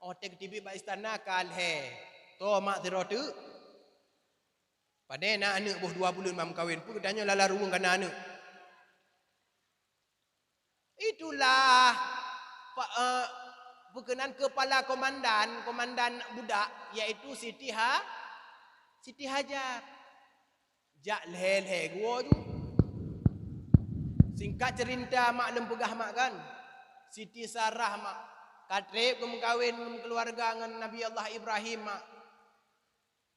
óh watée geuteubiet bak istana ka lhée. Toe mak sidroe teuk. Padahai na aneuëk boh dua buleuen ban meukawen, peue geutanyoe lala ruweueng kana aneuëk. Itulah pa-, eh, peukeunan keupala komandan, komandan budak, yaitu Siti Ha-, Siti Hajar. Jak lhée-lhée geuwoe ju. Singkat cerita mak lôn peugah mak kan, Siti Sarah mak ka treb geumeukawen geumeukeuluwarga ngon Nabi Allah Ibrahim mak.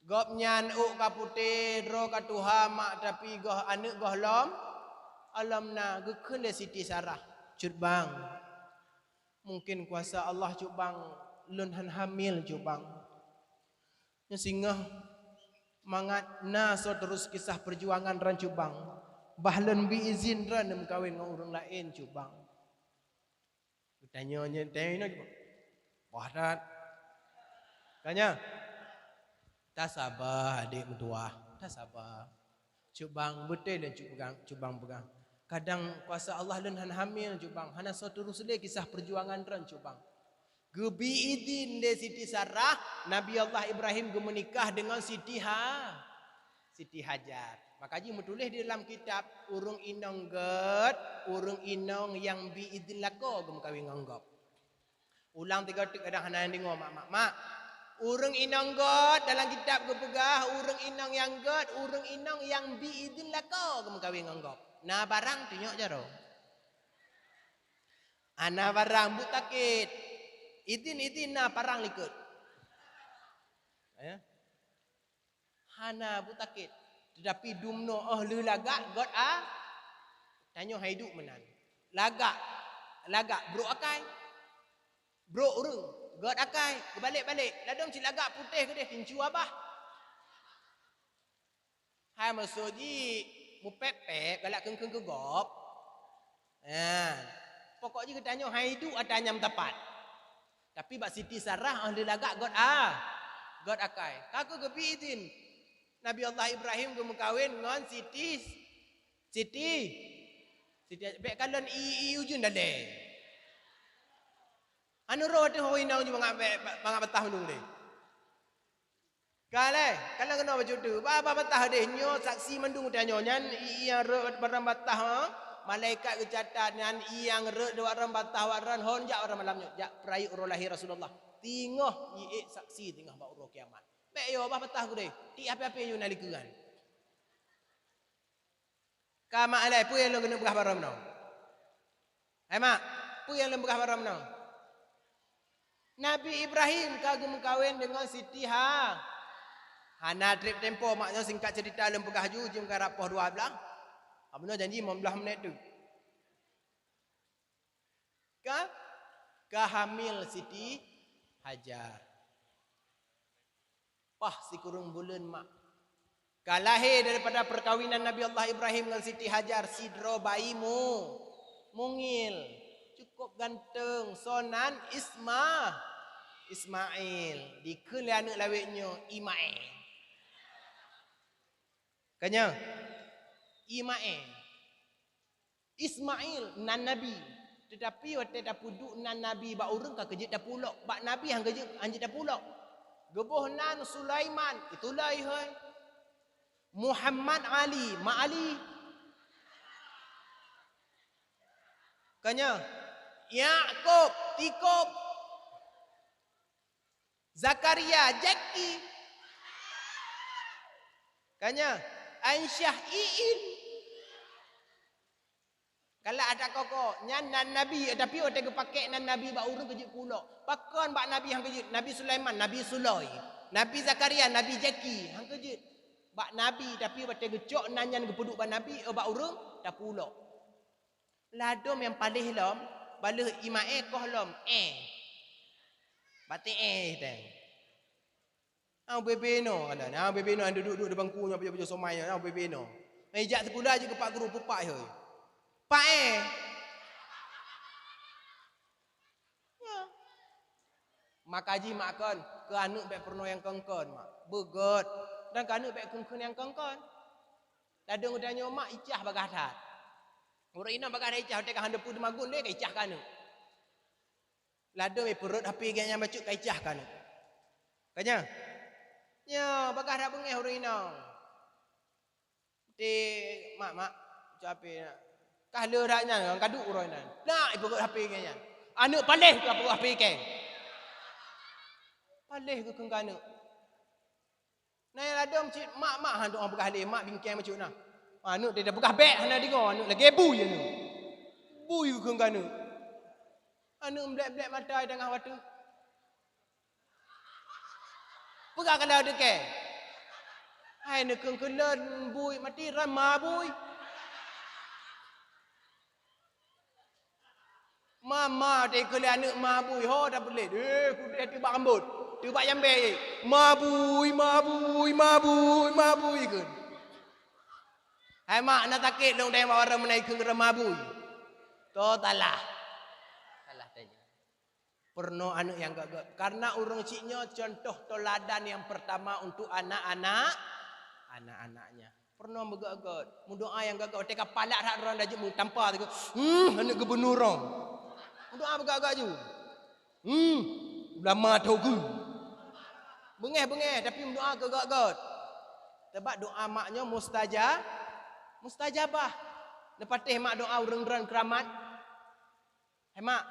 Gobnyan ôk ka putéh, droe ka tuha mak, tapi goh aneuëk gohlom, alom na. Geukheun lé Siti Sarah, "Cut bang, mungken kuasa Allah cut bang, lôn han hamil cut bang. Nyoe singoh mangat na soe terus kisah peujuangan droen cut bang, bah lôn bi izin droen neumeukawen ngon ureuëng laén cut bang." Geutanyoe nyan teuh inoe, bah that. Tanya, "Tasaba adék meutuwah, tasaba. Cut bang, beutôi lôn cut peugah, cut bang peugah. Kadang kuasa Allah lôn hana hamil cut bang, hana soe teurus lé kisah peujuangan droen cut bang." Geubi idin lé Siti Sarah, Nabi Allah Ibrahim geumeunikah deungon Siti Ha-, Siti Hajar. Maka jih meutuléh di dalam kitab, ureuëng inong gét, ureuëng inong nyang bi idin lakoe geumeukawen ngon gob. Ulang tiga teuk kadang hana deungoe mak, mak, mak. Ureuëng inong göt, dalam kitab geupeugah, ureuëng inong nyang göt, ureuëng inong nyang bi idhin lakoe geumeukawen ngon gob. Na barang tunyok jaroe. Hana barang, buet sakét. Idhin-idhin na parang likot. Ya. Hana buet sakét. Tetapi dumnoe óh lheueh lagak göt a-, tanyoe hai duek meunan. Lagak, lagak brok akai. Brok ureuëng, göt akai, geubalek-balek. Ladôm cit lagak putéh keudeh tincu abah. Hai meuso jih mupép-pép galak kheun-kheun keu gob. Ha. Pokok jih geutanyoe hai duek ata nyang tapat. Tapi bak Siti Sarah óh lheueh lagak göt a-, göt akai. Ka keuh geubi idhin. Nabi Allah Ibrahim geumeukawen ngon Siti, Siti, Siti, bék kalon i, i ujeuen dalé. Aneuk roh teuh ho inong ju mangat bék, mangat bataih undong deh. Ka lé, ka lheueh keunoe bacut tu. Bah, bah bataih deh, nyoe saksi mandum tanyoe. Nyan i nyang rhot barang bataih, ha? Malaikat geucatat nyan i nyang rhot barang bataih, barang hon jak barang malam nyoe. Jak peurayeuk uroe lahé Rasulullah. Teungoh i ék saksi teungoh bak uroe kiamat. Bék yo bah bataih geude. Ti api-api yo na likeuan. Ka mak alai, peue nyang lôn keuneuk peugah barô meunoe? Hai mak, peue nyang lôn peugah barô meunoe? Nabi Ibrahim ka geumeukawen deungon Siti Ha-, hana trép tempo, mak nyoe singkat cerita lôn peugah ju, jeuem karab poh dua blaih. Abang nyoe janji limong blaih menit tu. Ka, ka hamil Siti Hajar. Pah sikureueng buleuen mak. Ka lahé daripada perkawinan Nabi Allah Ibrahim ngon Siti Hajar sidroe bayi mu-, mungil. Cukup ganteng, soe nan Isma-, Ismail. Dikheun lé aneuk lawét nyoe Imae. Ka nyoe? Imae. Ismail nan nabi, teutapi watée tapeuduek nan nabi bak ureuëng ka keujeuet tapulok, bak nabi han keujeuet, han jeuet tapulok. Geuboh nan Sulaiman, itu loi hôi. Muhammad Ali, Mak Ali. Ka nyoe, Yakub, Tikub. Zakaria, Jaki. Ka nyoe, Aisyah, Iin. Galak that koko, nyan nan nabi, tapi watée geupakée nan nabi bak ureuëng keujeuet pulok. Pakon bak nabi han keujeuet, Nabi Sulaiman, Nabi Suloi. Nabi Zakaria, Nabi Jaki, han keujeuet. Bak nabi, tapi watée geucok nan nyan geupeuduek bak nabi, eh, bak ureuëng, tapulok. Ladôm nyang paléh lom, baleueh Imae koh lom, eh. Baté eh teuh. Ah, bebe no, ada. Nah, bebe no, duek-duek di bangku nyoe, pajoh-pajoh somai nyoe, nah, bebe no. Nah, ijak sikula jih keu pak guru, pupak hôi. Pak eh. Ya. Maka jih mak kon, keu aneuk bék peurunoe nyang kon-kon, mak. Beugöt. Dan keu aneuk bék kheun-kheun nyang kon-kon. Ladôm geutanyoe mak icah bagah that. Ureuëng inong bagah that icah, watée ka han teupeu teumagun lé ka icah keu aneuk. Ladôm ipeurot H P geuh nyan bacut ka icah keu aneuk. Ka nyan? Nyoe bagah that beungéh ureuëng inong. Ti mak, mak, bacut H P na. Kah le that nyan, ngon kaduk uroe nan. Nak ipeurot H P geuh nyan. Aneuk paléh ka peurot H P keng. Paléh geukheun keu aneuk. Na nyang ladôm cit mak-mak han doá peugah lé, mak bingkeng bacut na. Aneuk teuh peugah bék hana deungoe, aneuk lagée bui aneuk. Bui geukheun keu aneuk. Aneuk blek-blek mata di tangah watée. Peugah kala deukée. Hai neukheun keu lôn bui, mati ram ma bui. Mama teuh keu lé aneuk mabui ho tapeulet. Eh, kudeh teubak rambot. Teubak jambé, eh. Mabui, mabui, mabui, mabui kheun. Hai mak, na sakét lôn deh bak ureuëng meunan kheun ureuëng mabui. To salah. Salah tanya. Peurunoe aneuk nyang gét-gét. Karena ureuëng cit nyoe contoh teladan yang pertama untuk anak-anak, anak-anaknya. Peurunoe meugét-gét. Meudoá nyang gét-gét. Watée ka palak that droe laju meutampa sigoe. Hmm, aneuk gubunur. Meudoá meugét-gét ju. Hmm, ulama togu. Beungéh-beungéh tapi meudoá keu gét-gét. Sebab doá mak nyoe mustaja-, mustajabah. Neupatéh mak doá ureuëng droe keuramat. Hai mak,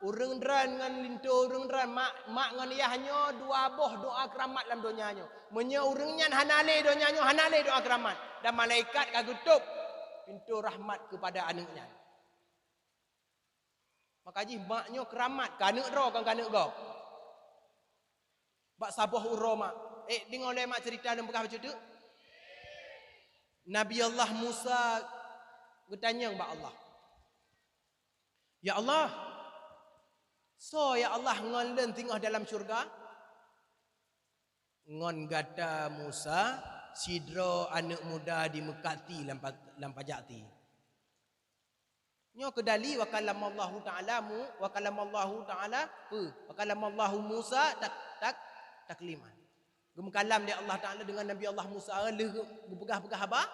Ureuëng droen ngon linto ureuëng droen, mak, mak ngon yah nyoe dua boh doa keuramat lam donya nyoe. Meunyoe ureuëng nyan hana lé donya nyoe, hana lé doa keuramat. Dan malaikat ka geutôb pintoe rahmat keupada aneuëk nyan. Maka jih mak nyoe keuramat keu aneuëk droe, kon keu aneuëk gob. Bak saboh uroe mak, eh, deungoe lé mak ceurita lôn peugah bacut teuk. Nabi Allah Musa geutanyong bak Allah, "Ya Allah, soe ya Allah ngon lôn singoh dalam syeuruga?" "Ngon gata Musa, sidroe aneuëk muda di Meukati lam pa-, lam pajak ti." Nyoe keudali wa kalamallahu ta'ala mu-, wa kalamallahu ta'ala, peu, wa kalamallahu Musa tak-, tak-, taklima. Geumeukalam lé Allah Ta'ala deungon Nabi Allah Musa, lheueh geupeugah-peugah haba.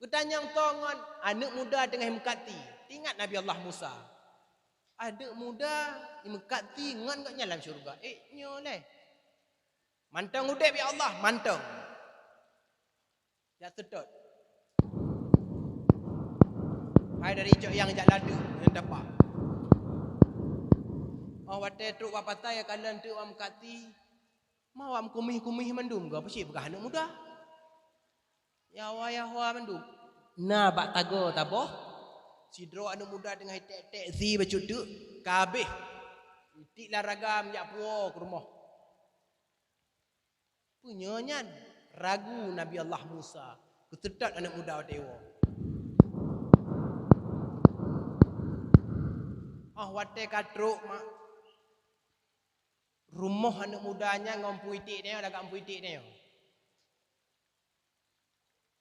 Geutanyong toh ngon aneuëk muda teungoh Meukati. Ingat Nabi Allah Musa. Aneuëk muda di Meukati ngon gobnyan lam syeuruga. Eh, nyoe lé. Mantong udeb ya Allah, mantong. Jak seutôt. Hai dari cok nyang jak ladeuek ngon tapak. Oh watée trok bak patai ya kalon teuk wak Meukati. Ma wak meukumih-kumih mandum geuh peucit peugah aneuëk muda. Ya wa ya wa mandum. Na bak tago taboh. Sidroe aneuëk muda teungoh tek-tek si bacut teuk ka habéh. Itik lam ragam jak puwoe keu rumoh. Peue nyoe nyan? Ragu Nabi Allah Musa. Geuseutôt aneuëk muda watée woe. Oh watée ka trok mak. Rumoh aneuëk muda nyan ngon puitek nyoe, lagak puitek nyoe.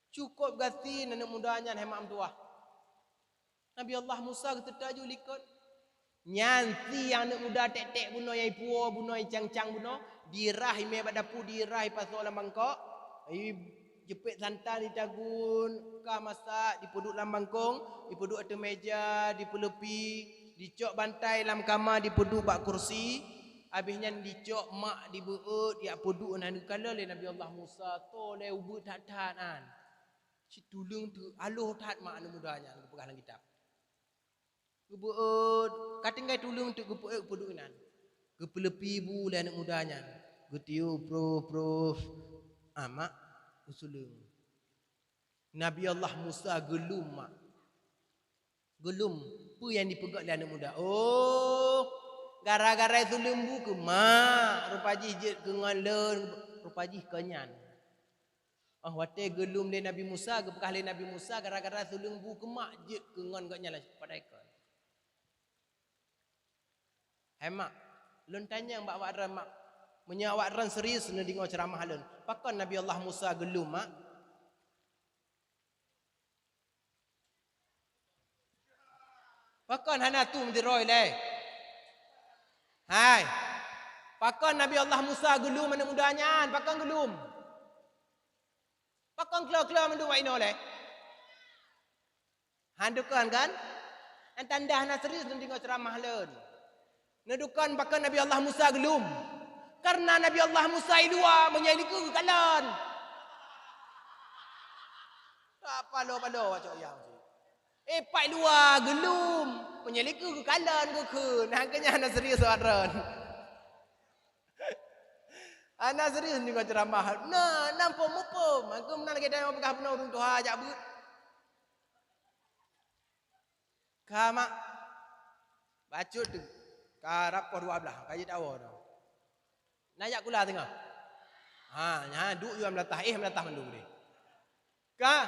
Cukôp gasien aneuëk muda nyan hai mak meutuwah. Nabi Allah Musa geuteutaju likot. Nyan si aneuëk muda tek-tek bunoe nyang ipuwoe bunoe, icang-cang bunoe, dirah imè bak dapu, dirah ipasoe lam mangkok, ijeupet santan itagun ka masak, dipeuduek lam bangkong, dipeuduek ateueh meja, dipeuleupi, dicok bantai lam kama, dipeuduek bak kursi, habéh nyan dicok mak dibeuet, yak peuduek na neukalon lé Nabi Allah Musa, toh lé ubeut that-that nyan. Cit tuleueng teuk aloh that mak aneuëk muda nyan geupeugah lam kitab. Geubeuet, ka tinggai tuleueng teuk geupeuet geupeuduek inan. Geupeuleupi bu lé aneuëk muda nyan. Geutiup prof, prof. Ah, mak, usuleueng. Nabi Allah Musa geulum mak. Geulum peue nyang dipeugah lé aneuëk muda. Oh, gara-gara suleueng bu keu mak, rupa jih jeuet keu ngon lôn, rupa jih keu nyan. Oh, watée geulum lé Nabi Musa, geupeugah lé Nabi Musa gara-gara suleueng bu keu mak jeuet keu ngon gobnyan lam padai kon. Hai mak, lôn tanyong bak awak droen mak, meunyoe awak droen serius neudeungoe ceuramah lôn, pakon Nabi Allah Musa geulum mak? Pakon hana tu meudroe lé? Hai. Pakon Nabi Allah Musa geulum aneuëk muda nyan? Pakon geulum? Pakon klo-klo mandum wak inoe lé? Han dukon kan? Nyan tanda hana serius neudeungoe ceuramah lôn. Neudukon pakon Nabi Allah Musa geulum. Karena Nabi Allah Musa i luwa meunyoe likot geukalon. Tak palo-palo cok yang. Eh, pat luwa geulum. Meunyoe likot geukalon geukheun. Nah, keu nyan hana serius awak droen. Hana serius deungoe ceuramah. Nah, nampak muphom. Aku meunan lagée tanyoe peugah bunoe ureuëng tuha jak beuet. Ka mak. Bacut tu. Ka rab poh dua blah. Ka jeuet awoe tu. Na jak kula teungoh. Ha, nya duek yue meulatah, eh meulatah mandum deh. Ka.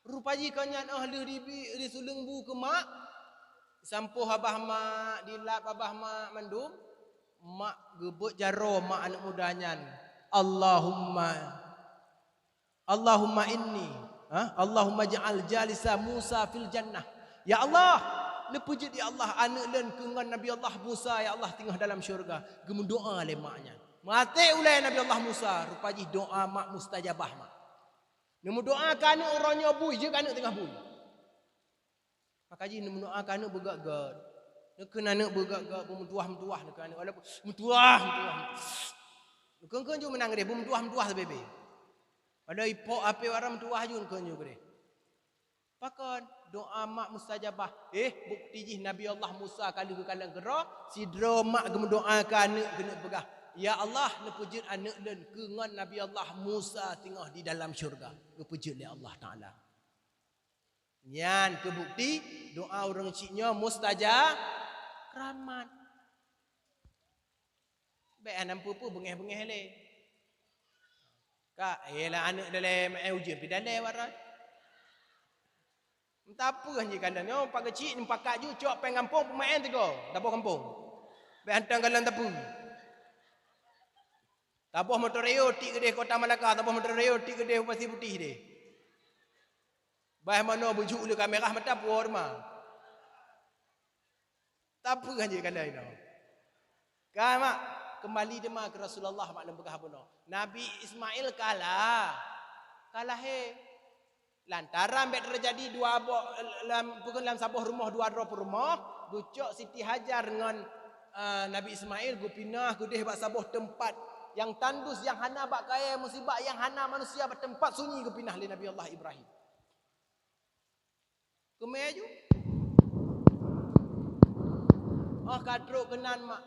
Rupa jih kon nyan oh lheueh dibi, disuleueng bu keu mak. Sampôh babah mak, dilap babah mak mandum. Mak geubeuet jaroe mak aneuëk muda nyan. Allahumma Allahumma inni, ha? Allahumma ja'al jalisa Musa fil jannah. Ya Allah, neupeujeuet ya Allah aneuëk lôn keu ngon Nabi Allah Musa ya Allah teungoh dalam syeuruga. Geumeudoa lé mak nyan. Maté ulée Nabi Allah Musa, rupa jih doa mak mustajabah mak. Neumeudoa keu aneuëk uroe nyoe bui, jeuet keu aneuëk teungoh bui. Maka jih neumeudoa keu aneuëk beugét-gét. Neukheun aneuëk beugét-gét, beumeutuwah-meutuwah neukheun aneuëk. Walaupun meutuwah-meutuwah. Neukheun-kheun ju meunang deh, beumeutuwah-meutuwah sabé-bé. Padahai ipok apé wara meutuwah ju neukheun ju deh. Pakon doa mak mustajabah? Eh, bukti jih Nabi Allah Musa ka lheueh geukalon keudroe, sidroe mak geumeudoa keu aneuk keuneuk peugah, "Ya Allah, neupeujeuet aneuk lôn keu ngon Nabi Allah Musa singoh di dalam syurga." Geupeujeuet lé Allah Taala. Nyan keu bukti doa ureuëng chik nyoe mustajab keramat. Bék hana peue-peue beungéh-beungéh lé. Ka, eh, lah aneuk dalé meu'en ujeuen pi dalé warat. Entah peue hanjeuet kalian nyoe, pak keuchik nyoe pakat ju cok péng gampông peumaén tigo, taboh gampông. Bék hantom kalian tapeue. Taboh motor Rio tik keudeh Kota Malaka, taboh motor Rio tik keudeh Pasir Putih deh. Bah manoe bujuk lé kamera mata puwoe teuma. Tapeue hanjeuet kalian nyoe. Ka mak, keumbali teuma keu Rasulullah mak lôn peugah bunoe. Nabi Ismail ka la, ka lahé. Lantaran bék teujadi dua boh, lam, peue lam saboh rumoh dua droe peurumoh, geucok Siti Hajar ngon, eh, Nabi Ismail geupinah keudeh bak saboh teumpat nyang tandus, nyang hana bak kayée musibah, nyang hana manusia, bak teumpat sunyi geupinah lé Nabi Allah Ibrahim. Keumeu ju. Óh ka trok keunan mak,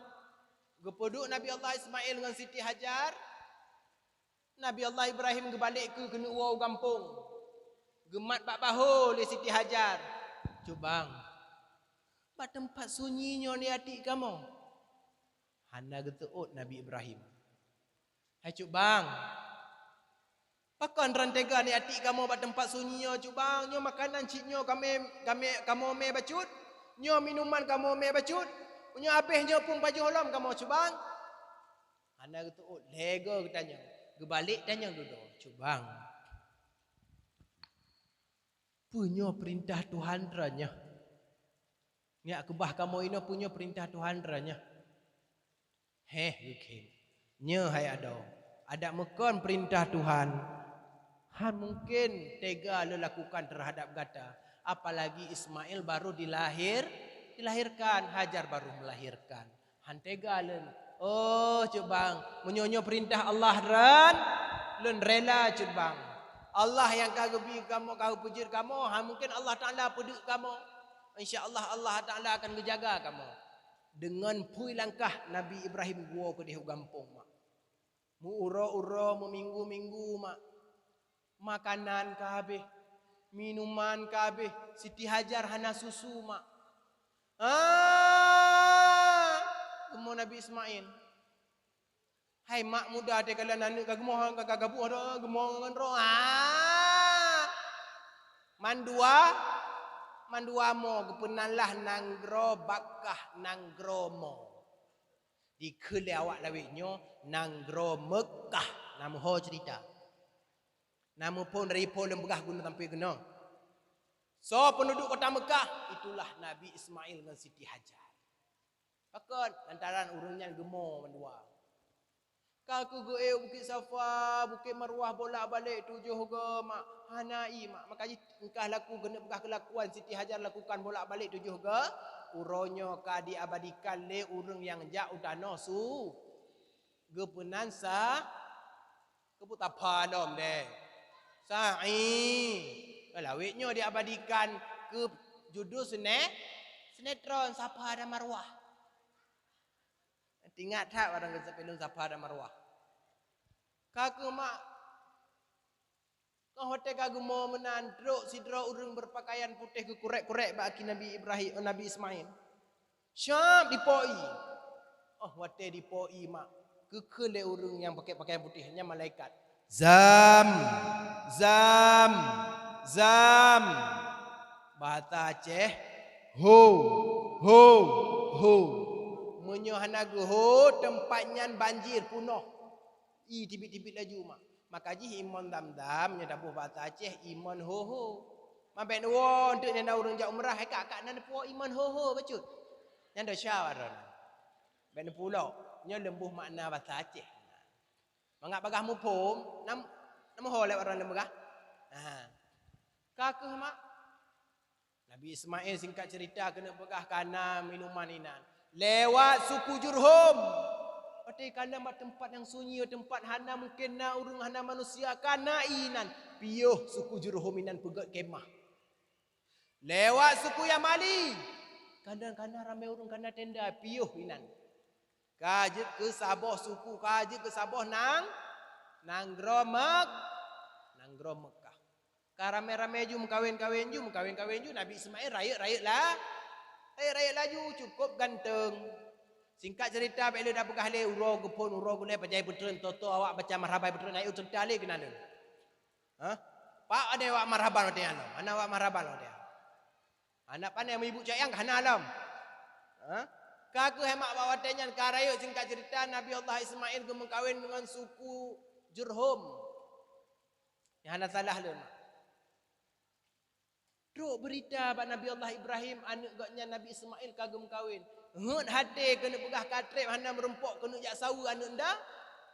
geupeuduek Nabi Allah Ismail ngon Siti Hajar. Nabi Allah Ibrahim geubalek keu keuneuk woe u gampông. Geumat bak bahô lé Siti Hajar, "Cut bang, bak teumpat sunyi nyoe ni atik kamoe?" Hana geuteuôt Nabi Ibrahim. "Hai cut bang, pakon droen teuga ni atik kamoe bak teumpat sunyi nyoe cut bang? Nyoe makanan cit nyoe kamé, kamé, kamoe mé bacut? Nyoe minuman kamoe mé bacut? Nyoe abéh nyoe phon pajoh lom kamoe cut bang?" Hana geuteuôt, lhée goe geutanyong. Geubalek tanyong dudoe, "Cut bang, peue nyoe peurintah Tuhan droe nyoe? Nyak keubah kamoe inoe peue nyoe peurintah Tuhan droe nyoe?" "Héh," geukheun, "nyoe hai adoe, adak meukon peurintah Tuhan, hán mungken teuga lôn lakukan teuhadab gata, apalagi Ismail baru dilahir, dilahirkan, Hajar baru melahirkan. Hán teuga lôn." "Oh, cut bang, meunyoe nyoe peurintah Allah droen, lôn rela cut bang. Allah nyang ka geubi kamoe, ka geupeujeuet kamoe, hán mungken Allah Taala peuduek kamoe. Insya Allah, Allah Taala akan geujaga kamoe." Deungon phui langkah Nabi Ibrahim geuwoe keudeh u gampông mak. Meu-uroe-uroe, meuminggu-minggu mak. Makanan ka habéh, minuman ka habéh, Siti Hajar hana susu mak. "Ah!" geumoe Nabi Ismail. "Hai mak muda, teukalon aneuk ka geumoe, ka, ka gabuh dah, geumoe ngon droe. Ah!" Mandua, mandua mo geupeunan lah nanggroe Bakkah, nanggroe mo. Dikheun lé awak lawét nyoe nanggroe Meukah, na meuho ceurita. Na muphom dari phon lôn peugah gunong sampoe keunoe. Soe peunduduek kota Meukah? Itulah Nabi Ismail ngon Siti Hajar. Pakon? Lantaran ureuëng nyan geumo mandua. Ka keuh geuék Bukét Safa, Bukét Marwah bolak-balik tujoh goe mak, hana ié mak. Maka jih engkah laku keuneuk peugah keulakuan Siti Hajar lakukan bolak-balik tujoh goe. Uroe nyoe ka diabadikan lé ureuëng nyang jak u tanoh su. Geupeunan sa, keupeue Safa lom deh. Sa'i. Lawét nyoe diabadikan keu judul sine-, sinetron Safa dan Marwah. Teuingat that barang filem Safa dan Marwah. Ka keuh mak, ka watée ka geumo meunan, trok sidroe ureuëng beupakaian putéh geukurek-kurek bak aki Nabi Ibrahim, Nabi Ismail. Siap dipo ié. Oh, watée dipo ié mak, geukheun lé ureuëng nyang pakai pakaian putéh nyan malaikat. "Zam, zam, zam." Bahasa Aceh, "Ho, ho, ho." Meunyoe hana geuho, teumpat nyan banjir, punoh. Ié tibit-tibit laju mak. Maka jih imon zam-zam nyoe taboh bahasa Aceh, imon ho-ho. Mabék neuwoe, enteuk nyan ureuëng jak umrah, hai kak-kak na neupuwoe imon ho-ho bacut. Nyan desya droe. Bék neupulok, nyoe leumbôh makna bahasa Aceh. Mangat bagaih muphom, nam-, na meuho lé ureuëng leumbôh. Ha. Ka keuh mak. Nabi Ismail singkat cerita keuneuk peugah ka na minuman inan. Lewat suku Jurhum. Watée ka na bak teumpat nyang sunyi, teumpat hana mungken na ureuëng, hana manusia, ka na inan. Piôh suku Jurhum inan peugét kemah. Lewat suku Yamali. Kana, kana ramé ureuëng, kana tenda piôh inan. Ka jeuet keu saboh suku, ka jeuet keu saboh nang, nanggroe Mek-, nanggroe Meukah. Ka ramé-ramé ju meukawen-kawen ju, meukawen-kawen ju, Nabi Ismail rayeuk-rayeuk la-, rayeuk-rayeuk laju, cukup ganteng. Singkat cerita, bék lé tapeugah lé, uroe geuphon, uroe gulée, pajan peutrön, toto awak baca marhaban peutrön, ayo cerita lé keunan lé. Hah? Pak ada awak marhaban watée nyan? Hana awak marhaban watée nyan? Hana pané meuibu cayang hana lom. Hah? Ka keuh hemak bak watée nyan ka rayeuk, singkat cerita, Nabi Allah Ismail geumeukawen deungon suku Jurhum. Nyang hana salah lôn. Trok beurita bak Nabi Allah Ibrahim, aneuëk gobnyan Nabi Ismail ka geumeukawen. Heuet haté keuneuk peugah ka treb hana meurumpok keuneuk jak saweue aneuëk nda,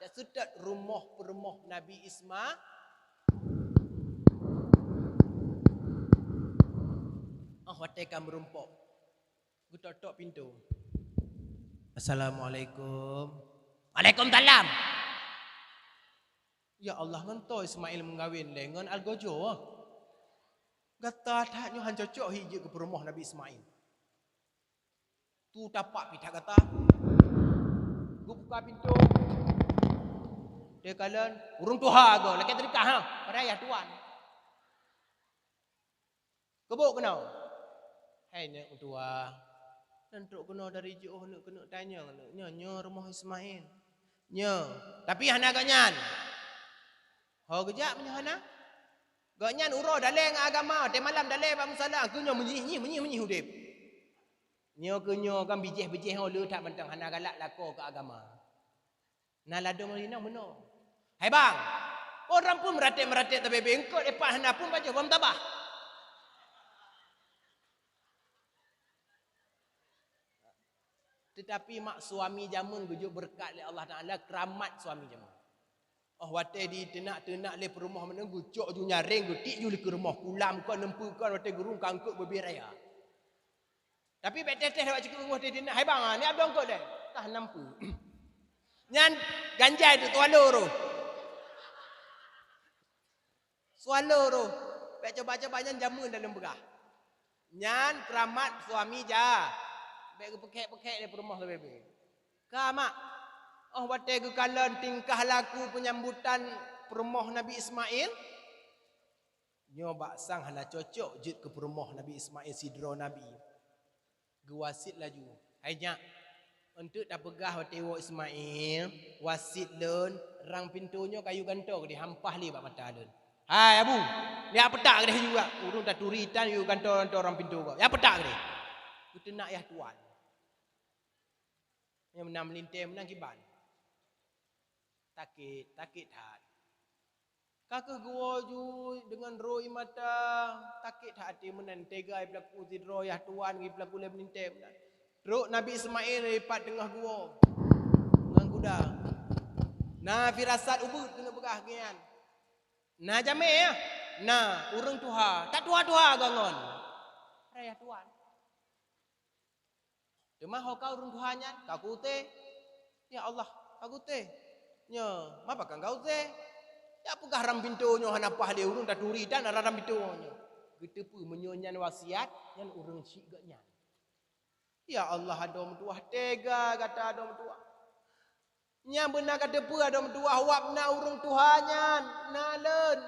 jak seutôt rumoh peurumoh Nabi Isma-, oh, watée ka meurumpok. Geutok-tok pintoe. "Assalamualaikum." "Waalaikumsalam." "Ya Allah, ngon toh Ismail meukawen lé ngon algojo, ah. Gata that nyoe han cocok hi jeuet keu peurumoh Nabi Ismail. Tu tapak pih that gata." Geubuka pintoe. Teukalon, ureuëng tuha goe, lakée teudeukah, ha, padahai yah tuan. Keuboh keunoe. "Hai neuëk meutuwah, neuëk trok keunoe dari jiôh neuëk keuneuk tanyong neuëk nyoe, nyoe rumoh Ismail?" "Nyoe, tapi hana gobnyan." "Ho geujak meunyoe hana?" "Gobnyan uroe dalé ngon agama, watée malam dalé bak musala, keuh nyoe meunyieh-nyieh, meunyieh-meunyieh udeb." Nyoe keuh nyoe kan bijéh-bijéh ho le that mantong hana galak lakoe keu agama. Na ladôm inong meunoe. "Hai bang, ureuëng pun meuratéb-meuratéb tabé-bé, eungkôt ipat hana pun pajoh bom tabah." Teutapi mak suami jameun geujok beureukat lé Allah Taala, keuramat suami jameun. Oh watée diteunak-teunak lé peurumoh meunan, geucok ju nyaréng, geutiek ju likot rumoh, kulam kon, neumpeue kon, watée geurung ka eungkôt bubé raya. Tapi bék teh-teh lewat cikuk rumoh teuh, "Hai bang, ni abdong kot deh." Tah nampu. Nyan ganjai tu swallow roh. Swallow roh. Bék coba-coba nyan jameun dalam beurah. Nyan keuramat suami ja. Bék geupeukek-peukek lé peurumoh leubeh-leubeh. Ka mak, oh watée geukalon tingkah laku peunyambutan peurumoh Nabi Ismail, nyoe bak sang hana cocok jeuet keu peurumoh Nabi Ismail sidroe nabi. Geuwasiet laju, "Hai nyak, eunteuk tapeugah watée woe Ismail, wasiet lôn, rang pintoe nyoe kayue gantoe keudeh, hampah lé bak mata lôn. Hai abu, jak peutak keudeh yue, ureuëng taturi tan yue gantoe-gantoe rang pintoe gob. Jak peutak keudeh." Geuteunak yah tuan. Nyang meunan meulintée meunan kiban. Takét, takét that. Ka keuh geuwoe ju deungon roi mata, takét that até meunan, teuga jipeulaku sidroe yah tuan, jipeulaku lé meulintée meunan. Trok Nabi Ismail dipat teungoh geuwoe ngon kuda. Na firasat ubeut keuneuk peugah geuh nyan. Na jamé, ya? Na ureuëng tuha, tatuha-tuha geuh ngon. Raya tuan. Teuma ho ka ureuëng tuha nyan, ka kuté. Ya Allah, ka kuté. Nyoe, mapa ka kuté? Jak peugah rang pintoe nyoe hana paih lé ureuëng taturi tan rang pintoe nyoe. Geuteupeue meunyoe nyan wasiat, nyan ureuëng syiek geuh nyan. Ya Allah, adoe meutuwah, teuga gata adoe meutuwah. Nyang beuna ka teupeue adoe meutuwah, wab na ureuëng tuha nyan na lôn.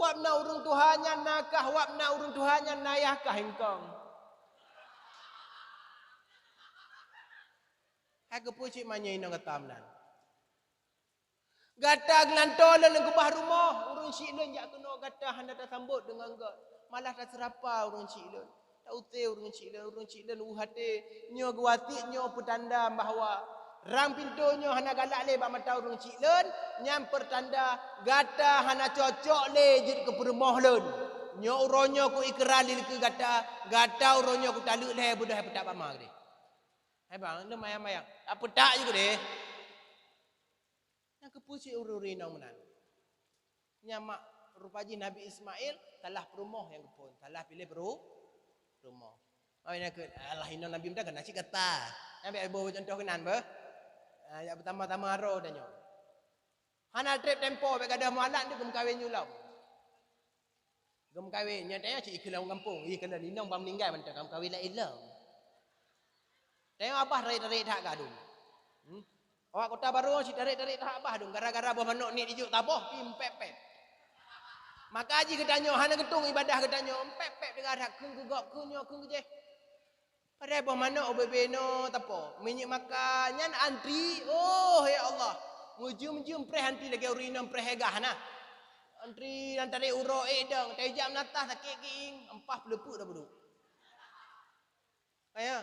Wab na ureuëng tuha nyan na kah, wab na ureuëng tuha nyan na yah kah ingkong. Hai keupeue cit manyang inong gata meunan? Gata geulantoe lôn lam keubah rumoh, ureuëng syiek lôn jak keunoe gata hana tasambot deungon gét. Malah taseurapa ureuëng syiek lôn. Ta-use ureuëng syiek lôn, ureuëng syiek lôn u haté nyoe geuwasiet nyoe peutanda bahwa rang pintoe nyoe hana galak lé bak mata ureuëng syiek lôn, nyan peutanda gata hana cocok lé jeuet keu peurumoh lôn. Nyoe uroe nyoe ku ikra lé keu gata, gata uroe nyoe ku taleuek lhée beudôh hai peutak bak ma keudeh. Hai bang, lôn mayang-mayang. Tak peutak ju keudeh. Nyang keupeue cit ureuëng-ureuëng inong meunan? Nyan mak rupa jih Nabi Ismail salah peurumoh nyang geuphon, salah piléh peuru-, peurumoh. Oh, nyang keu, alah inong Nabi meunan keunan cit gata. Nyang bék boh contoh keunan beuh. Ah, jak beutama-tama roh tanyoe. Hana treb tempo bék gadôh mualat tu geumeukawen ju lom. Geumeukawen, nyan tanyoe cit ikheun lam gampông, ikheun lam inong ban meuninggai mantong, ka meukawen laén lom. Tanyoe abah tarék-tarék that gadong. Hmm? Awak Kota Baru cit tarék-tarék that abah dong, gara-gara boh manok niet ijok taboh, pih empet-pet. Maka jih geutanyoe hana geutung ibadah geutanyoe, empet-pet teuga that kheun keu gob, kheun nyoe, kheun keu jéh. Padahai boh manok ubé-bé inoe tapo, minyeuk makan nyan antri, oh ya Allah. Meujeuem-jeuem preh antri lagèe ureueng inong preh gah na. Antri dan tarék uroe ék dong, tajak meunatah sakét gieng, ampah peuleupeuk dah buduk. Kaya,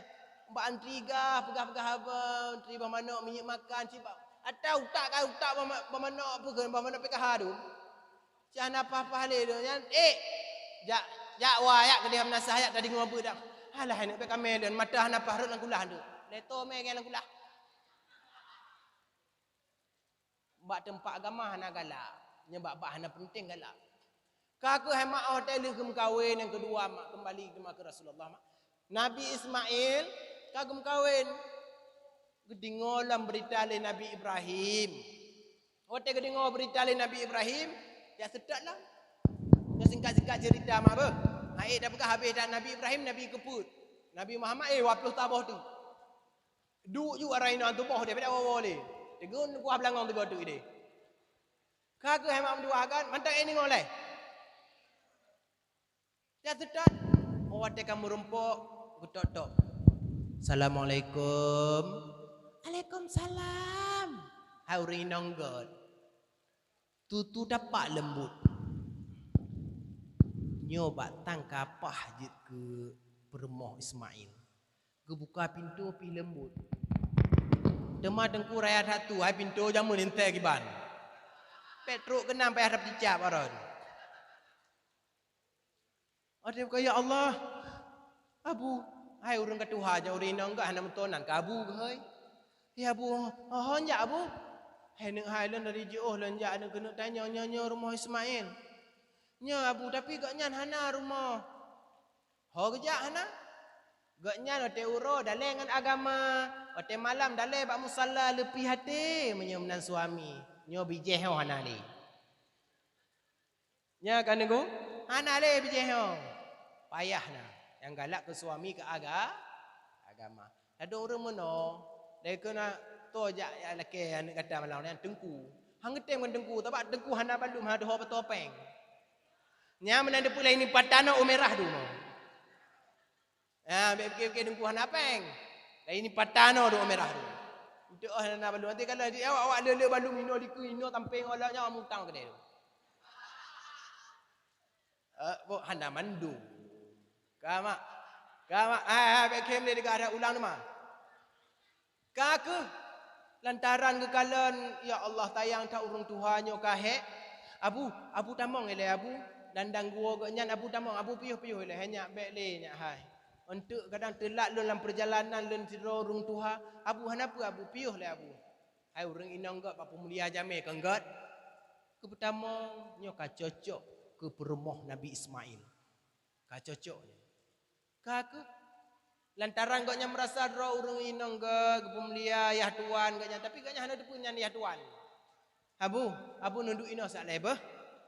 bak antri gah, peugah-peugah haba, antri boh manok, minyeuk makan, cit bak. Ata utak ka utak boh ma-, boh manok, peue kheun boh manok P K H tu. Cit hana paih-paih lé lôn nyan, "Eh, jak, jak wa, jak keudeh meunasah, jak tadeungoe beuet dak." Alah, aneuk bèk kamé lôn, mata hana paih rhot lam kulah tu. Lé to mé nyan lam kulah. Bak teumpat agama hana galak, nyoe bak-bak hana peunteng galak. Ka keuh mak, oh, watèe lheueh geumeukawen nyang keudua mak, keumbali teuma keu Rasulullah mak. Nabi Ismail ka geumeukawen. Geudeungoe lom beurita lé Nabi Ibrahim. Watèe geudeungoe beurita lé Nabi Ibrahim, jak seutôt lom. Nyoe singkat-singkat ceurita mak beuh. Hai, tapeugah habéh that Nabi Ibrahim, Nabi keu peuet. Nabi Muhammad, eh, dua ploh taboh teuk. Duek ju arah inong tuboh deh, beda woe-woe lé. Tegun kuah beulangong teuk teuk deh. Ka keuh hai mak meutuah kan, mantong eh deungoe lé. Jak seutôt, oh, watèe ka meurumpok, geutok-tok. "Assalamualaikum." "Waalaikumsalam." Hai ureueng inong göt. Tutu tapak leumbot. Nyoe bak tang ka paih jeuet keu peurumoh Ismail. Geubuka pintoe pih leumbot. Teuma teungku raya that tu, hai pintoe jameun lintèe kiban. Pèt trok keunan payah tapeucicab aron. Watèe buka, "Ya Allah, Abu, hai ureueng ka tuha, jak ureueng inong gah hana meutonan keu Abu geuhôi. Ya Abu, ho, ho jak Abu. Hai neuk hai lôn dari jiôh lôn jak neuk keuneuk tanyong nyoe, nyoe rumoh Ismail. Nyoe Abu, tapi gobnyan hana rumoh." Ho geujak hana? Gobnyan watèe uroe dalèe ngon agama, watèe malam dalèe bak musala leupie até meunyoe meunan suami. Nyoe bijéh ho hana lé. Nya ka neugui, hana lé bijéh nyoe. Payah na. Nyang galak keu suami keu aga-, agama. Ladôm ureueng meunoe, dari keu na to jak, jak lakèe aneuk gata malam nyan teungku. Han geutem ngon teungku, sabab teungku hana bandum, hana teuho beutôi péng. Nya meunan teupeulai ni patanoe u mirah dumoe. Ha, bèk pike-pike teungku hana péng. Laén ni patanoe dua mirah tu. Untuk oh hana balum. Nanti kalau di awak-awak le-le balum inoe dikeue, inoe tampéng awak nyoe mutang keudè tu. Eh, bok hana mandum. Ka mak. Ka mak. Hai, hai, bèk khem lé degah ada ulang tu mah. Ka keuh lantaran geukalon, ya Allah, sayang that ureueng tuha nyoe ka hék. Abu, Abu tamong ilèe Abu, dan dang geuwoe geuh nyan Abu tamong, Abu piôh-piôh ilèe, hai nyak bèk lé nyak hai. Eunteuk kadang teulat lôn lam peurjalanan lôn sidroe ureueng tuha, Abu hana peue Abu, piôh lé Abu. Hai ureueng inong gèt bak peumulia jamé keu gèt. Keu peutamong nyoe ka cocok keu peurumoh Nabi Ismail. Ka cocok nyoe. Ka keuh. Lantaran gobnyan meurasa droe ureueng inong gèt, geupeumulia yah tuan gobnyan, tapi gobnyan hana teupeue nyan yah tuan. Abu, Abu neuduek inoe saat lé beuh.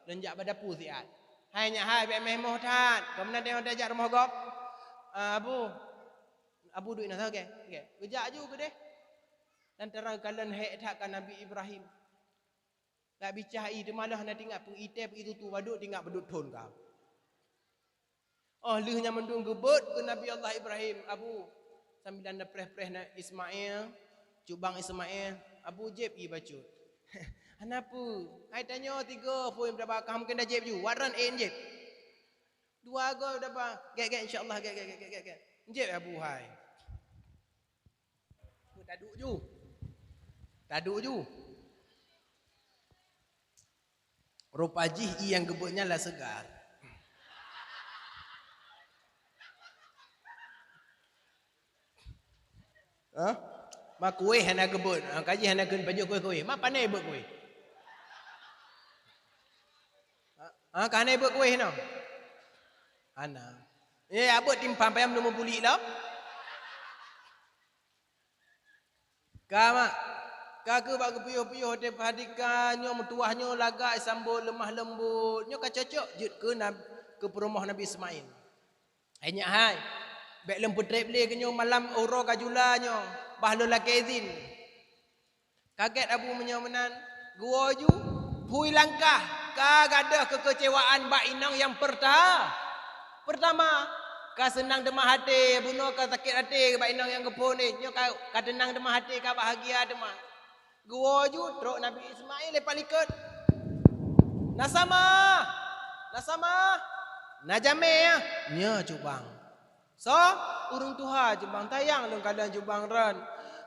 Lôn jak bak dapu siat. Hai nyak hai, bèk meuh-meuh that. Gobnyan teuh jak rumoh gob. Ah, Abu. Abu duek inoe sagai. Oke. Geujak ju keudeh. Lantaran kalon hék that ka Nabi Ibrahim. Ka bicah ie teuma lheueh hana teuingat peuitée peuitutu, padub teuingat padub thon ka. Oh lheueh nyan mandum geubeuet keu Nabi Allah Ibrahim, Abu, sambilan neupreh-preh na Ismail, cubang Ismail, Abu jieb ie bacut. Hana peue, hai tanyoe tiga phôn daba ka mungken da jieb ju, waran én jieb. Dua go daba, gèt-gèt insya Allah, gèt-gèt, gèt-gèt, gèt-gèt. Jieb Abu hai. Taduek ju. Taduek ju. Rupa jih ie nyang geubeuet nyan la seugar. Hah? Ma kuéh hana geubeuet, ha, ka jih hana kheun pajoh kuéh-kuéh. Ma pane beuet kuéh? Ha, ha, ka hana beuet kuéh nyoe? Hana. Eh, abeuet timphan payah meunyoe meubulik lom. Ka mak, ka keuh bak geupiôh-piôh watée peuhadika nyoe meutuwah nyoe lagak sambot leumah leumbot. Nyoe ka cocok jeuet keu Nab-, keu peurumoh Nabi Ismail. Hai nyak hai, bék lôn peutreb lé keunoe malam uroe ka jula nyoe, bah lôn lakée idhin. Kagét Abu meunyoe meunan, geuwoe ju, phui langkah, ka gadôh keukeucewaan bak inong nyang peurta-, peurtama. Ka seunang teuma até, bunoe ka sakét até bak inong nyang geuphon nyoe, ka, ka teunang teuma até, ka bahagia teuma. Geuwoe ju trok Nabi Ismail leupah likot. "Na sama! Na sama! Na jamé, ah!" "Nyoe, Cut Bang." "Soe?" "Ureuëng tuha, Cut Bang. Tayang lôn kalon Cut Bang droen.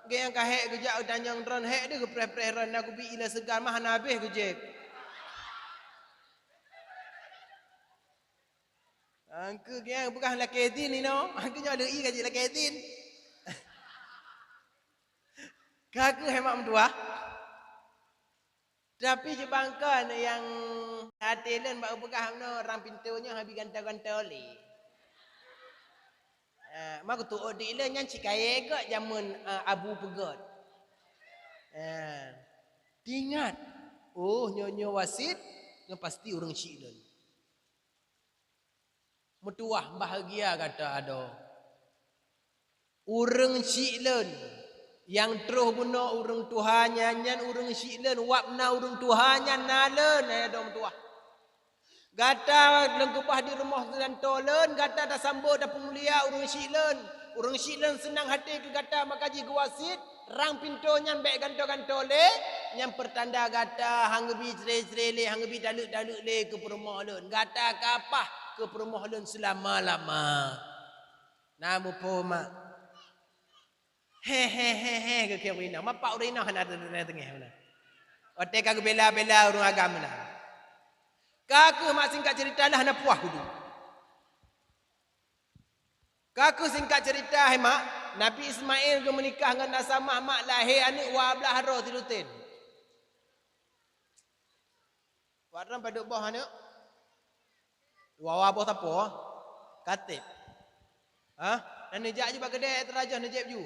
Gét nyang ka hék geujak u tanyong droen, hék deuh geupreh-preh droen, na geubi ilée seugan, mah hana habéh geujék." Angkeu gét nyang peugah lakée idhin inoe, angkeu nyoe leu'i ka jeuet lakée idhin. Ka kheueh hai mak meutuwah. Tapi Cut Bang, kon nyang até lôn bak peugah meunoe, rang pintoe nyoe hana bi gantoe-gantoe lé. Ah, ma kutuok di lôn nyan cit kayée gét jameun, ah, Abu peugét. Ah, tingat, oh, nyoe, nyoe wasit, nyoe pasti ureuëng syiek lôn. Meutuwah bahgia gata adoe. Ureuëng syiek lôn nyang troh bunoe ureuëng tuha nyan, nyan ureuëng syiek lôn, wab na ureuëng tuha nyan na lôn, hai adoe meutuwah. Gata lôn keubah di rumoh gantoe lôn, gata tasambot tapeumulia ureuëng syiek lôn. Ureuëng syiek lôn seunang até keu gata, maka jigeuwasit, rang pintoe nyan bék gantoe-gantoe lé, nyang peurtanda gata hana geubi cre-cre lé, hana geubi taleuek-taleuek lé keu peurumoh lôn. Gata ka paih keu peurumoh lôn seulama-lama. Na muphom, mak? He, he, he, he, geukheun ureuëng inong. Mak, pat ureuëng inong hana teungoh-teungoh meunan. Watée ka geubela-bela ureuëng agam meunan. Ka kheueh, mak, singkat cerita lah hana puih kudu. Ka kheueh singkat cerita, hai mak, Nabi Ismail geumeunikah ngon Nasamah, mak, lahé aneuëk dua blaih droe silutin. Wak droen padub boh aneuëk? Dua boh sapo? Kateb. Ha? Na neujak ju bak keudè, ék teurajoh neujép ju.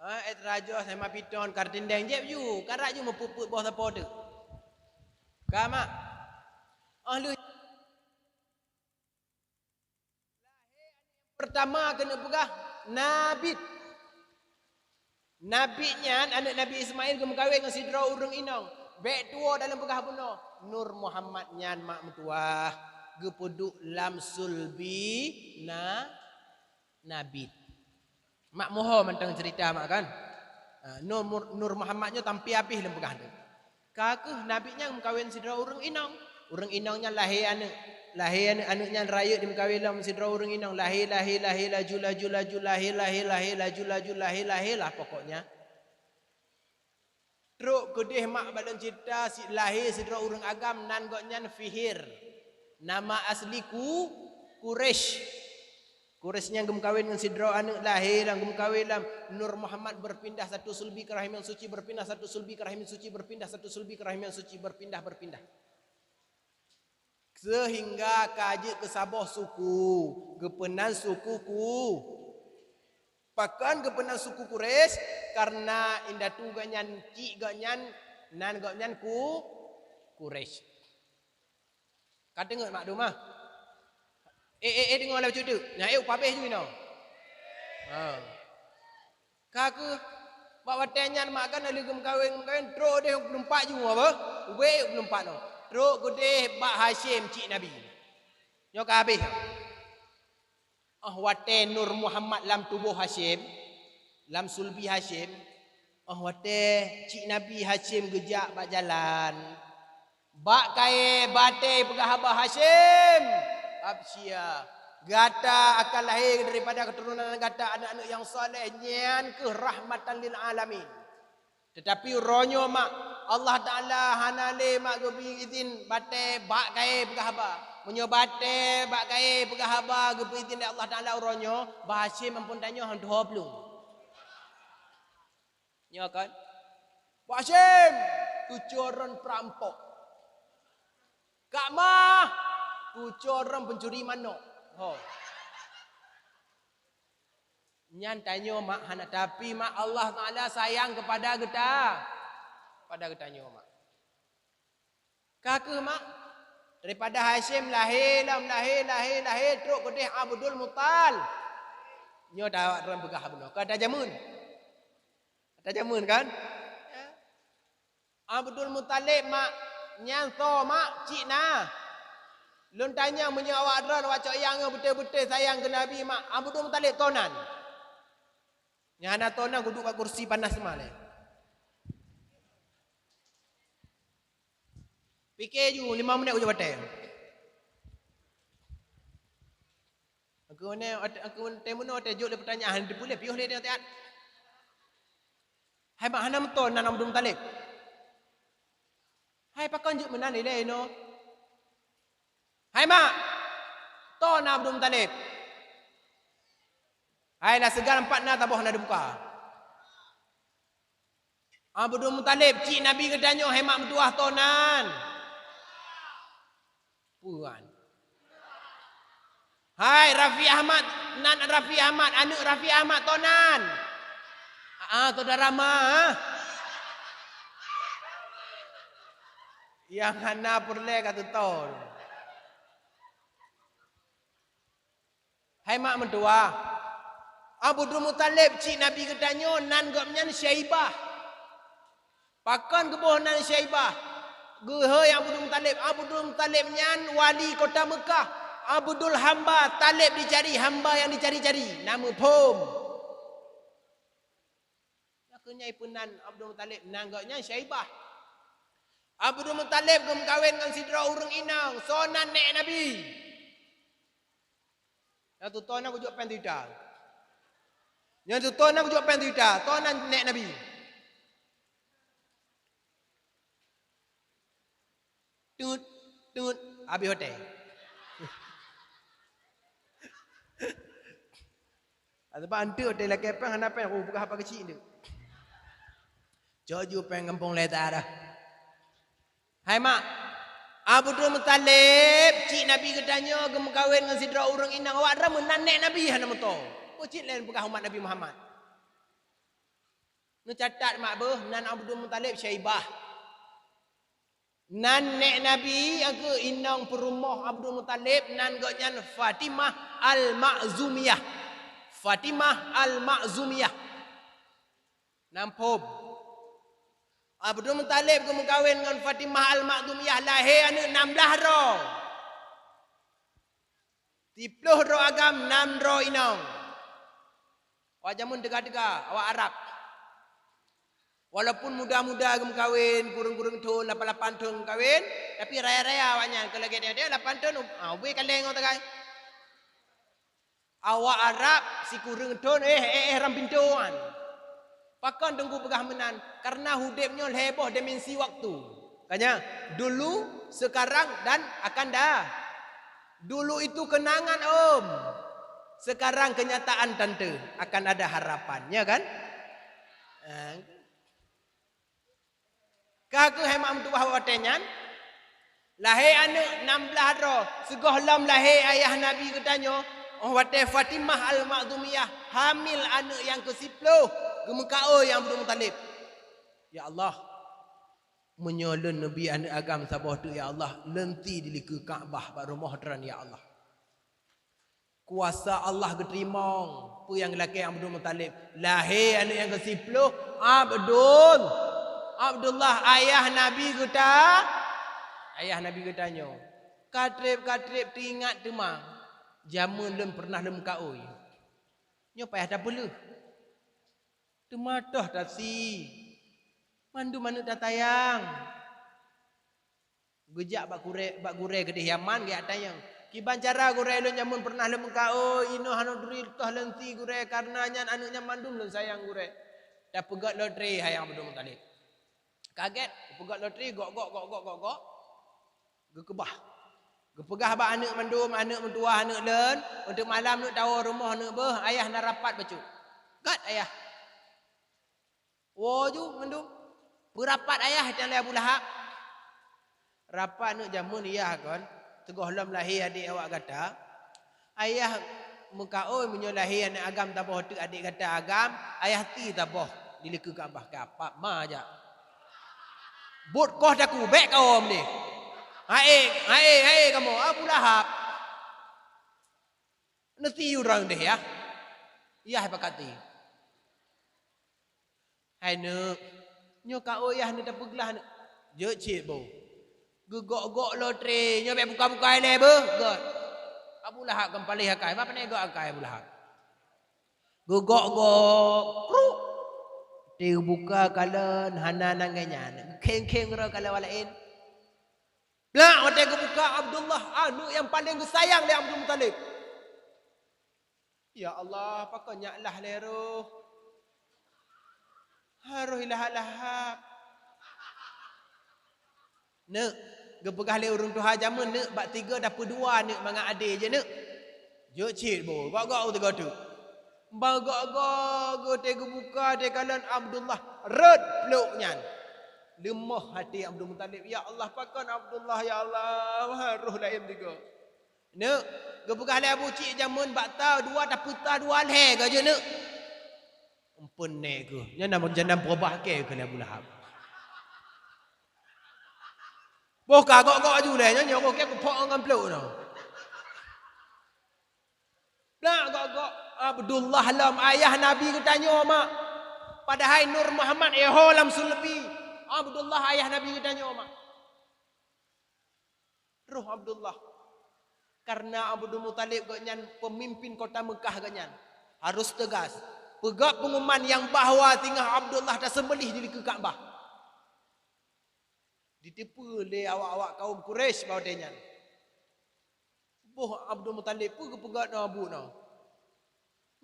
Ha, ék teurajoh, sema piton, kartindeng jép ju. Karap ju meupeuet-peuet boh sapo teuk. Ka, mak? Oh, lheueh Peurtama keuneuk peugah Nabit. Nabit nyan aneuëk Nabi Ismail geumeukawen ngon sidroe ureuëng inong. Bék tuwoe dalam peugah bunoe. Nur Muhammad nyan mak meutuwah geupeuduek lam sulbi na, Nabit. Mak muho mantong cerita mak kan. Ha, Nur, Nur Muhammad nyoe tampé habéh lom peugah tu. Ka kheueh Nabit nyan meukawen sidroe ureuëng inong. Ureuëng inong nyan lahé aneuëk. Lahé aneuëk, aneuëk nyan rayeuk dimeukawen lom sidroe ureuëng inong. Lahé, lahé, lahé, laju, laju, laju, lahé, lahé, lahé, laju, laju, lahé, lahé lah pokoknya. Trok keudeh mak bak lôn cerita si, lahé sidroe ureuëng agam nan gobnyan Fihir. Nama asli Ku, Quraisy. Quraisy nyan geumeukawen ngon sidroe aneuëk lahé lam geumeukawen lam Nur Muhammad berpindah satu sulbi ke rahim yang suci, berpindah satu sulbi ke rahim yang suci, berpindah satu sulbi ke rahim yang suci, berpindah, berpindah. Seuhingga ka jeuet keu saboh suku, geupeunan suku Ku. Pakon geupeunan suku Quraisy? Karena indatu gobnyan, cik gobnyan, nan gobnyan Ku, Quraisy. Ka teungeut mak dum ah? Eh, eh, eh, deungoe laju teuk. Nyan, eh, upabeh ju inoe. Ha. Ka kheueh, bak watée nyan mak kan lheueh geumeukawen, geumeukawen, trok deh u peulumpak ju apa? Ubé u peulumpak nyoe. Trok keudeh bak Hasyim cik Nabi. Nyoe ka habéh. Oh watée Nur Muhammad lam tuboh Hasyim, lam sulbi Hasyim, oh watée cik Nabi Hasyim geujak bak jalan. Bak kayée batée peugah haba Hasyim, "Absya, gata akan lahé daripada keuturonan gata aneuëk-aneuëk nyang saleh, nyan kheueh rahmatan lil alamin." Teutapi uroe nyoe mak, Allah Taala hana lé mak geubri idhin batée bak kayée peugah haba. Meunyoe batée bak kayée peugah haba geubri idhin lé Allah Taala uroe nyoe, bah Hasyim ampôn tanyoe han tuho plueng. Nyoe kan? Pak Hasyim, tucoe droen perampok. Kak Mah, tucoe droen pencuri manok. Ho. Nyan tanyoe mak hana, tapi mak Allah Taala sayang kepada geuta. Pada geutanyoe mak. Ka kheueh mak, Daripada Hasyim lahé lom, lahé, lahé, lahé, trok keudeh Abdul Muthalib. Nyoe ta awak droen peugah bunoe. Ka tajameun. Ka tajameun kan? Ya. Abdul Muthalib mak, nyan soe mak, cit na. Lôn tanyong meunyoe awak droen, awak cok nyang nyoe beutôi-beutôi sayang keu Nabi mak, Abdul Muthalib toh nan. Nyang hana toh nan kuduek bak kursi panas teuma lé. Pike ju lima menit kujak batée. Aku ni, aku temu ni, watée jok lé pertanyaan, hana dipeuleueh piôh lé dia tiat. Hai mak, hana meutoh nan Abdul Muthalib. Hai pakon jeuet meunan ilée inoe. Hai mak, toh nan Abdul Muthalib. Hai lah seugan pat na taboh na dibuka. Abdul Muthalib, cit Nabi geutanyoe, hai mak meutuah toh nan. Puan. Hai Raffi Ahmad, nan Raffi Ahmad, aneuk Raffi Ahmad toh nan. Ah, saudara ma. Nyang hana peureulée ka teutol. Hai mak meutuah, Abdul Muthalib cit Nabi geutanyoe nan gobnyan Syaibah. Pakon geuboh nan Syaibah? Geuhôi Abdul Muthalib, Abdul Muthalib nyan wali kota Meukah. Abdul hamba, Thalib dicari, hamba nyang dicari-cari. Na muphom? Nyang keuh nyan peunan Abdul Muthalib, nan gobnyan Syaibah. Abdul Muthalib geumeukawen ngon sidroe ureuëng inong, soe nan nék Nabi. Nyang tutoe na kujok péng teuita. Nyang tutoe na kujok péng teuita, toh nan nék Nabi. Tut, tut, habéh watée. Atawa anteuk watée lakée péng hana péng, oh, peugah haba keuchik anteuk. Cok ju péng gampông lé ta dah. Hai mak, Abdul Muthalib, cit Nabi geutanyoe geumeukawen ngon sidroe ureuëng inong, awak droe meunan nék Nabi hana meutoh. Peue cit lé peugah umat Nabi Muhammad. Neucatat mak beuh, nan Abdul Muthalib Syaibah. Nan nék Nabi, nyang keuh inong peurumoh Abdul Muthalib, nan gobnyan Fatimah Al-Makhzumiyah. Fatimah Al-Makhzumiyah. Na muphom? Abdul Muthalib geumeukawen ngon Fatimah Al-Makhzumiyah, lahé aneuk nam blaih droe. Siplôh droe agam, nam droe inong. Awak jameun teuga-teuga, awak Arab. Walaupun muda-muda geumeukawen, kureueng-kureueng thon, lapan-lapan thon geumeukawen, tapi raya-raya awaknyan. Keu lagée nyan, lapan thon, ah, ubé kaleng ngon tagai. Awak Arab sikureueng thon, eh, eh, eh, ram pintoe nyan. Pakon Teungku peugah meunan? Karena udeb nyoe lhée boh dimensi waktu. Ka nyan, dulu, sekarang, dan akan da-, dulu itu kenangan, Om. Sekarang kenyataan, Tante. Akan ada harapan, ya kan? Ah. Ka keuh hai mak meutuah watée nyan, lahé aneuk nam blaih droe, sigohlom lahé ayah Nabi geutanyoe, óh watée Fatimah Al-Makhzumiyah hamil aneuk nyang keusiplôh, geumeukaôi Abdul Muthalib. Ya Allah, meunyoe lôn neubi aneuk agam saboh teuk, ya Allah, lôn sie di likeu Ka'bah bak rumoh droen, ya Allah. Kuasa Allah geuteurimong peue nyang geulakée Abdul Muthalib. Lahé aneuk nyang keusiplôh, Abdul, Abdullah, ayah Nabi geuta-, ayah Nabi geutanyoe. Ka treb, ka treb teuingat teuma, jameun lôn peureunah lôn meukaôi. Nyoe payah tapeuleueh. Teuma toh tasie, mandum aneuk tatayang. Geujak bak gurée, bak gurée keudeh Yaman geujak tanyong, "Kiban cara gurée lôn jameun peureunah lôn meukaôi, inoe hana turi toh lôn sie gurée, kareuna nyan aneuk nyan mandum lôn sayang gurée." Tapeugét lotri hai Abdul Muthalib. Kagét, tapeugét lotri, gok, gok, gok, gok, gok, gok. Geukeubah. Geupeugah bak aneuk mandum, "Aneuk meutuwah aneuk lôn, untuk malam neuk tawoe rumoh neuk beuh, ayah na rapat bacut." "Gét ayah." Woe ju mandum. Peurapat ayah dan lé Abu Lahab. Rapat neuk jameun iyah kon, sigohlom lahé adék awak gata. Ayah meukaôi meunyoe lahé aneuk agam saboh teuk adék gata agam, ayah sie saboh di likeu Ka'bah, ka pap ma jak. Buet koh taku, bék kawom deh. Hai, hai, hai kamoe, Abu Lahab. Neutiyu droe deh yah. Yah pakat ti. Hai neuk, nyoe ka oh yah neuk tapeuglah neuk. Jeuet cit boh. Geugok-gok lotre, nyoe bèk buka-buka ilèe beuh, göt. Abu Lahab kan paléh akai, bah pané gok akai Abu Lahab. Geugok-gok, kruk. Teubuka kalon hana nanggai nyan. Kheng-kheng roh kalon awak laén. Plak watèe geubuka Abdullah, aneuk nyang paleng geusayang lé Abdul Muthalib. Ya Allah, pakon nyak lah lé roh. Harôh ilah-lahab. Neuk, geupeugah lé ureueng tuha jameun neuk bak tiga dapeue dua neuk mangat adé jih neuk. Jeuet cit boh, gok-gok u tiga teuk. Ban gok-gok geuh teuh geubuka teuh kalon Abdullah rhot plok nyan. Leumoh até Abdul Muthalib, "Ya Allah, pakon Abdullah, ya Allah, harôh laén tiga." Neuk, geupeugah lé Abu Cik jameun bak ta dua tapeuta dua lhèe ka jeuet neuk. Ampôn nèk geuh. Nyan nama jandam peurubah kèe keu lé Abu Lahab. Boh ka gok-gok aju lé nyan nyoe boh kèe kuphok ngon plok nyoe. Plak gok-gok Abdullah lom ayah Nabi geutanyoe mak. Padahai Nur Muhammad eh ho lam sulbi. Abdullah ayah Nabi geutanyoe mak. Roh Abdullah. Karena Abdul Muthalib gobnyan pemimpin kota Mekah gobnyan. Harus tegas. Peugah pengumuman nyang bahwa singoh Abdullah taseubelih di likeu Ka'bah. Diteupeue lé awak-awak kaum Quraisy bak watèe nyan. Boh Abdul Muthalib peue geupeugah ngon abu nyoe.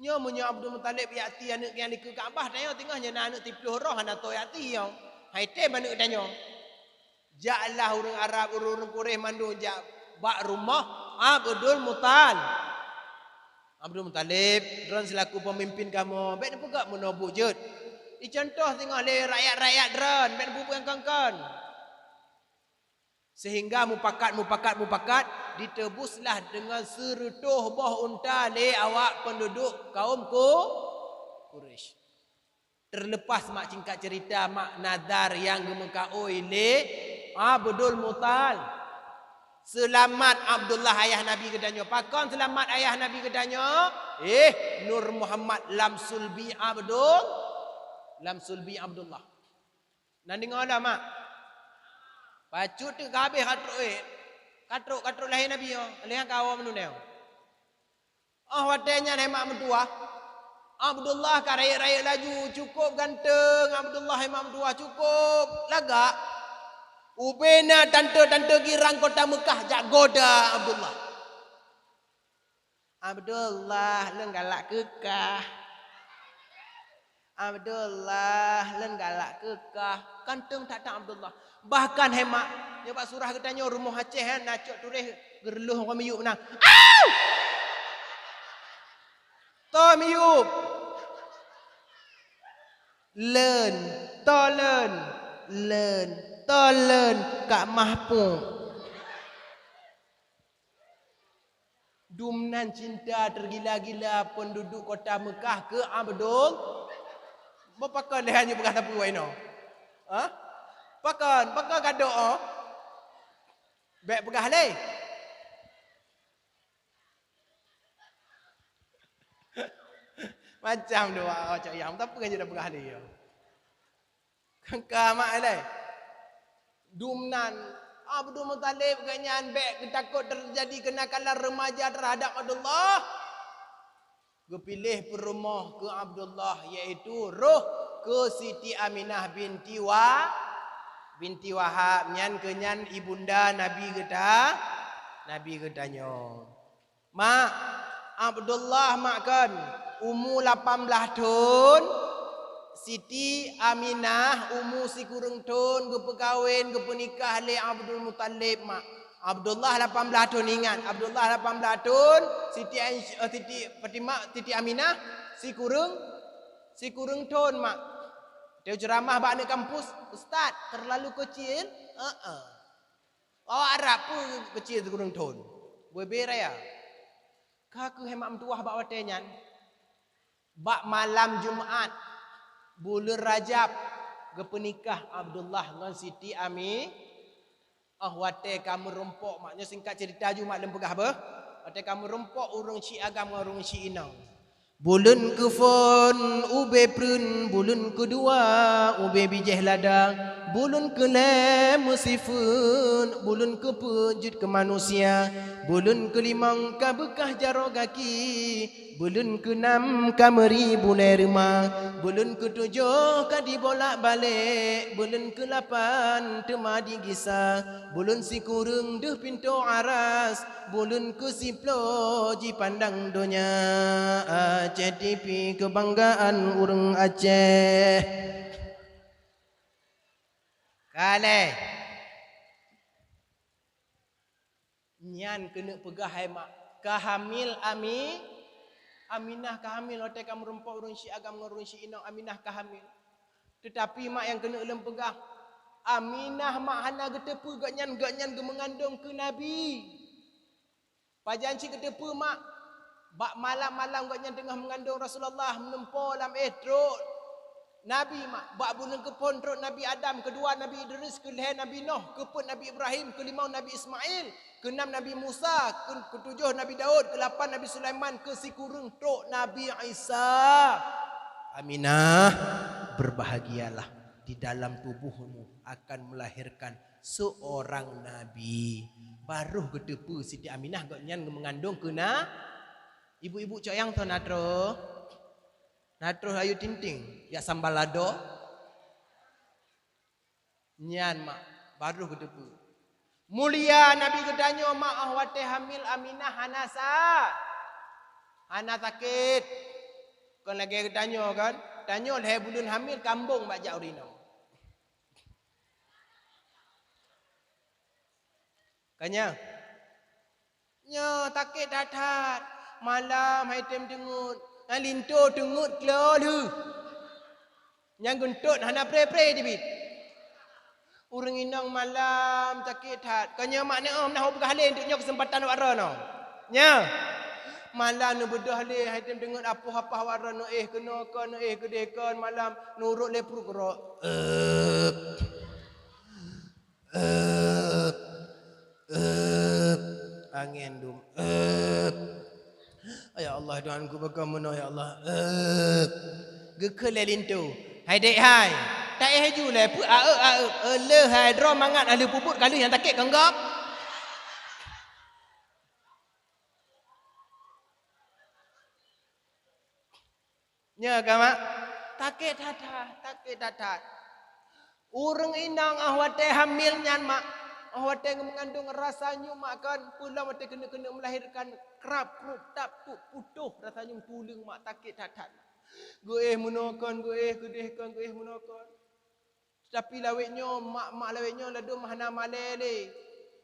Nyoe meunyoe Abdul Muthalib jak ti aneuk nyang likeu Ka'bah, tanyoe teungoh nyan na aneuk siploh roh hana toe jak ti nyoe. Hai tem aneuk tanyoe. Jaklah ureueng Arab, ureueng-ureueng Quraisy mandum jak bak rumoh Abdul Mutal-, Abdul Muthalib, droen selaku pemimpin kamoe, bèk neupeugah meunoe buet jeuet. Icontoh singoh lé rakyat-rakyat droen, bèk neupeubuet nyang kon-kon. Sehingga mupakat, mupakat, mupakat, ditebuslah dengan seureutôh boh unta lé awak penduduk kaum Ku-, Quraisy. Terlepas mak singkat cerita mak nazar nyang geumeukaôi lé Abdul Mutal. Seulamat Abdullah ayah Nabi geutanyoe. Pakon seulamat ayah Nabi geutanyoe? Eh, Nur Muhammad lam sulbi Abdul, lam sulbi Abdullah. Na deungoe lom, mak? Pacut teuk ka habéh ka trok, eh. Ka trok, ka trok lahé Nabi nyoe, lheueh nyan ka awai meunurot. Oh, watèe nyan hai mak meutuwah. Abdullah ka rayeuk-rayeuk laju, cukup ganteng Abdullah hai mak meutuwah, cukup lagak. Ubena tante-tante girang kota Mekah jak goda Abdullah. "Abdullah, lôn galak keu kah. Abdullah, lôn galak keu kah." Ganteng that-that Abdullah. Bahkan hai mak, nyoe bak surah geutanyoe rumoh Aceh, eh, na cok tuléh geureulôh ngon miyueb meunan. Au! Toe miyueb. Lôn, toe lôn, lôn, toe lôn, Kak Mahfud. Dumnan cinta tergila-gila penduduk kota Mekah keu Abdul. Beu pakon lé hana peugah sapeue wai nyoe? Hah? Pakon, pakon gadôk, oh? Bèk peugah lé. Macam dua, oh, cok yang, tapi kan je dah peugah lé, ya. Ka mak ilai. Dumnan Abdul Muthalib gobnyan bèk geutakot teujadi keunakalan remaja terhadap Abdullah. Geupiléh peurumoh keu Abdullah, yaitu roh keu Siti Aminah binti Wa-, binti Wahab. Nyan keuh nyan ibunda Nabi geuta-, Nabi geutanyoe. Mak, Abdullah mak kon, umu lapan blaih thon, Siti Aminah umu sikureueng thon geupeukawen, geupeunikah lé Abdul Muthalib, mak. Abdullah lapan blaih thon, ingat, Abdullah lapan blaih thon, Siti Aisyah, eh, Siti Fatimah, Siti Aminah sikureueng, sikureueng thon, mak. Teu ceuramah bak aneuk kampus, "Ustaz, terlalu kecil." Heeh. Awak Arab peue keucil sikureueng thon. Bube raya. Ka keuh hai mak meutuwah bak watèe nyan. Bak malam Jumat, buleuen Rajab, geupeunikah Abdullah ngon Siti Ami-, Ah, watée ka meurumpok, mak, nyoe singkat cerita ju, mak, lôn peugah beuh. Watée ka meurumpok ureuëng Syiah agam ngon ureuëng Syiah inong. Buleuen keuphon ubé preuen, buleuen keudua ubé bijéh lada, buleuen keulhée meusifeuet, buleuen keupeuet jeuet keu manusia, buleuen keulimong ka beukah jaroe gaki, buleuen keunam ka meuri bulée reuma, buleuen keutujoh ka dibolak-balek, buleuen keulapan teuma digisa, buleuen sikureueng deuh pintoe aras, buleuen keusiploh jipandang donya. Aceh T V, keubanggaan ureuëng Aceh. Ka lhée. Nyan keuneuk peugah hai mak, ka hamil Ami-, Aminah ka hamil, watée ka meurumpok ureuëng Syiah agam ngon ureuëng Syiah inong, Aminah ka hamil. Teutapi mak, nyang keuneuk lôn peugah, Aminah mak hana geuteupeue gobnyan, gobnyan geumeungandong keu Nabi. Pajan cit geuteupeue mak, bak malam-malam gobnyan teungoh meungandong Rasulullah, meunumpo lam éh trok Nabi mak, bak buleuen keuphon trok Nabi Adam, keudua Nabi Idris, keulhée Nabi Nuh, keupeuet Nabi Ibrahim, keulimong Nabi Ismail, keunam Nabi Musa, keu-, keutujoh Nabi Daud, keulapan Nabi Sulaiman, keusikureueng trok Nabi Isa. Aminah, berbahagialah, di dalam tubuhmu akan melahirkan seorang nabi. Barôh geuteupeue Siti Aminah gobnyan geumeungandong keu na-, ibu-ibu cok nyang tho na troh. Na troh Ayu Ting Ting, jak sambal lado. Nyan mak, barôh geuteupeue. Mulia Nabi geutanyoe mak, oh watée hamil Aminah hana sa-, hana sakét. Kon lagée geutanyoe kan, tanyoe lhée buleuen hamil kambong bak jak ureuëng inong. Ka nyan. Nyoe sakét that-that. Malam hai tem teungeut. Nyang linto teungeut klo lheueh. Nyang geuntot hana pre-pre teubiet. Ureuëng inong malam sakét that. Ka nyoe mak neuem nah peugah lé, nyoe keuseumpatan awak droeneuh. Nyoe. Malam neubeudôh lé hai tem teungeut apoh-apoh awak droeneuh, éh keunoe kon, éh keudeh kon, malam nurot lé pruet keudroe. Euk. Euk, euk, angén dum. Euk. Ya Allah, Tuhanku, bukon meunoe, ya Allah. Euk. Geukheun lé linto. Hai dék hai. Taéh ju lé, peue aeuk-aeuk. Euleuh hai, droe mangat ahli peubuet ka lheueh nyang sakét keu gob. Nyoe ka mak, sakét that-that, sakét that-that. Ureuëng inong óh watée hamil nyan mak, óh watée meungandong rasa nyum mak kon, peulom watée keuneuk-keuneuk meulahirkan krab, krup, tap, tup, putôh rasa nyum tuleueng mak, sakét that-that. Geuéh meunoe kon, geuéh keudeh kon, geuéh meunoe kon. Tapi lawét nyoe, mak-mak lawét nyoe ladôm hana malée lé.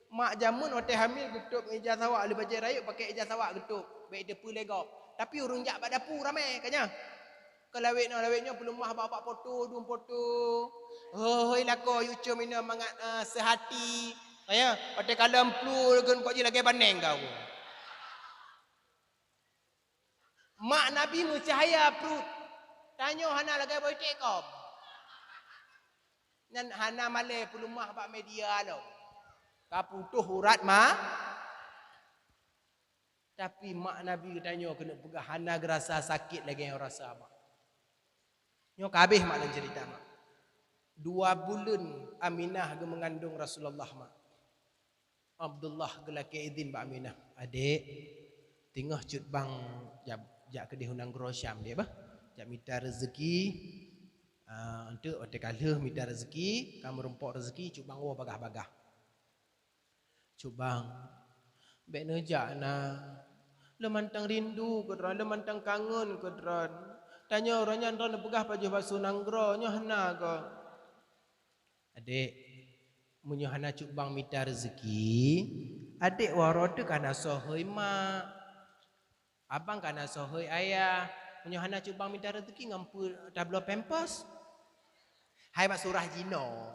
Mak jameun watée hamil geutôb ngon ija sawak, lé bajée rayeuk pakai ija sawak geutôb, bék teupeu lé gob. Tapi ureuëng jak bak dapu ramé ka nyan. Keu lawét nyoe, lawét nyoe peuleumah bak-bak poto, dum poto. Hôi lakoe yue com inoe mangat, eh, seuhati. Ka nyan, watée kalon plu keu kok jih lagée baneng ka. Mak Nabi meucahya pruet, tanyoe hana lagée boh iték gob. Nyan hana malée peuleumah bak media lom. Ka putôh urat ma-, tapi mak Nabi geutanyoe keuneuk peugah hana geurasa sakét lagée nyang rasa mak. Nyoe ka habéh mak lôn cerita mak. Dua buleuen Aminah geumeungandong Rasulullah mak. Abdullah geulakée idhin bak Aminah, "Adék, teungoh cut bang jak, jak keudeh u nanggroe Syam, dek bah. Jak mita reuzeuki, ah, enteuk watée ka lheueh mita reuzeuki, ka meurumpok reuzeuki, cut bang woe bagah-bagah." "Cut bang, bék neujak na. Lôn mantong rindu keu droen, lôn mantong kangen keu droen. Tanyoe uroe nyan droen neupeugah pajoh basu nanggroe, nyoe hana goe." "Adék, meunyoe hana cut bang mita reuzeuki, adék waroe teuk kana sohôi mak. Abang kana sohôi ayah. Meunyoe hana cut bang mita reuzeuki, ngon peue tabloe pampers? Hai bak surah jinoe.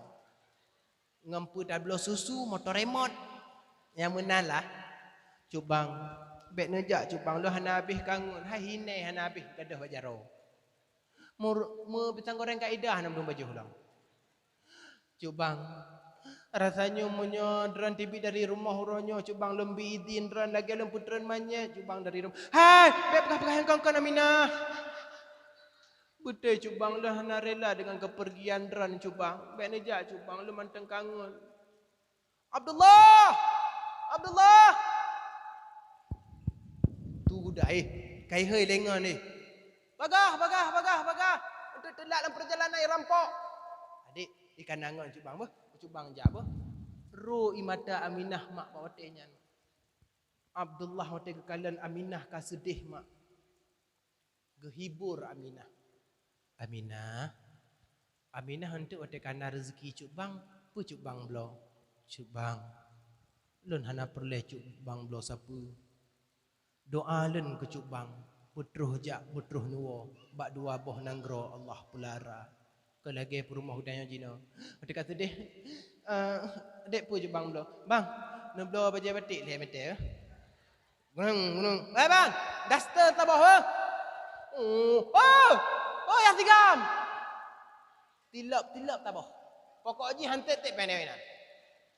Ngon peue tabloe susu, motor remot. Nyang meunan lah. Cut bang, bék neujak cut bang, lôn hana habéh kangen. Hai hinai hana habéh gadôh bak jaroe. Mur-, meu pisang goreng kaidah hana meudong bajoh lom." "Cut bang, Rasanya meunyoe droen tibiet dari rumoh uroe nyoe, Cubang, lôn bi idhin droen lagèe lôn peutreun manyét, Cubang, dari rumoh. Hai, bèk peugah-peugah nyang kon-kon, Aminah. Beutôi, Cubang, lôn hana rela deungon keupeurgian droen, Cubang. Bèk neujak, Cubang, lôn mantong kangen. Abdullah! Abdullah! Tu guda, eh. Kai hei lengon, eh. Bagah, bagah, bagah, bagah. Untuk teulat lam perjalanan, eh, rampok. Adik, ikan nangon Cubang beuh. Cubang jak beuh. Ro ie mata Aminah mak bak watèe nyan. Abdullah watèe geukalon Aminah ka seudeh mak. Geuhibur Aminah. "Aminah, Aminah, eunteuk watèe ka na reuzeuki Cubang, peue Cubang bloe?" "Cubang, lôn hana peureulèe Cubang bloe sapeue. Doa lôn keu Cubang, beutroh jak, beutroh neuwoe bak dua boh nanggroe Allah peulara." Ka lagèe peurumoh geutanyoe jinoe. Watèe ka seudeh, eh, dek peue Cubang bloe? "Bang, neubloe bajèe batik lhèe mètè, eh." Gunong, gunong. "Eh, Bang, daster taboh, eh." "Oh, oh, oh, nyang sigam." Tilop-tilop taboh. Pokok jih han tép-tép péng deungon inan.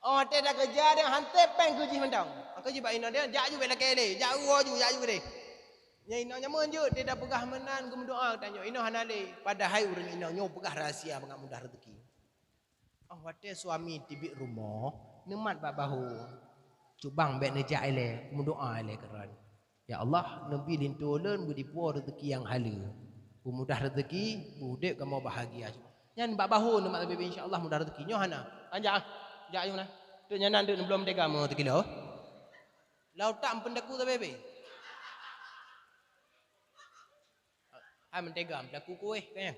Oh, watèe takeureuja deungon han tép péng keu jih mantong. Maka jih bak inoe deungon, "Jak ju bèk lakèe lé, jak woe ju, jak ju keudéh." Nyan inoe nyameun jeuet, watèe tapeugah meunan geumeudoa tanyoe, inoe hana lé. Padahai ureueng inoe nyoe peugah rahsia bangat mudah reuzeuki. Oh, watèe suami tibiet rumoh, neumat bak bahô. "Cubang bèk neujak ilèe, meudoa ilèe keu droen. Ya Allah, neubi linto lôn beudipuwoe reuzeuki nyang haleue. Peumudah reuzeuki, beuudép kamoe bahagia." Nyan bak bahô neumat sabe-be, insya Allah mudah reuzeuki. Nyoe hana. Anjak, ah. Jak nyoe na. Teuk nyan na, teuk neubloe meutega meu teukiloe. Lau tak meupeundaku sabe-be. Hai meutega, meutega kuéh, kan?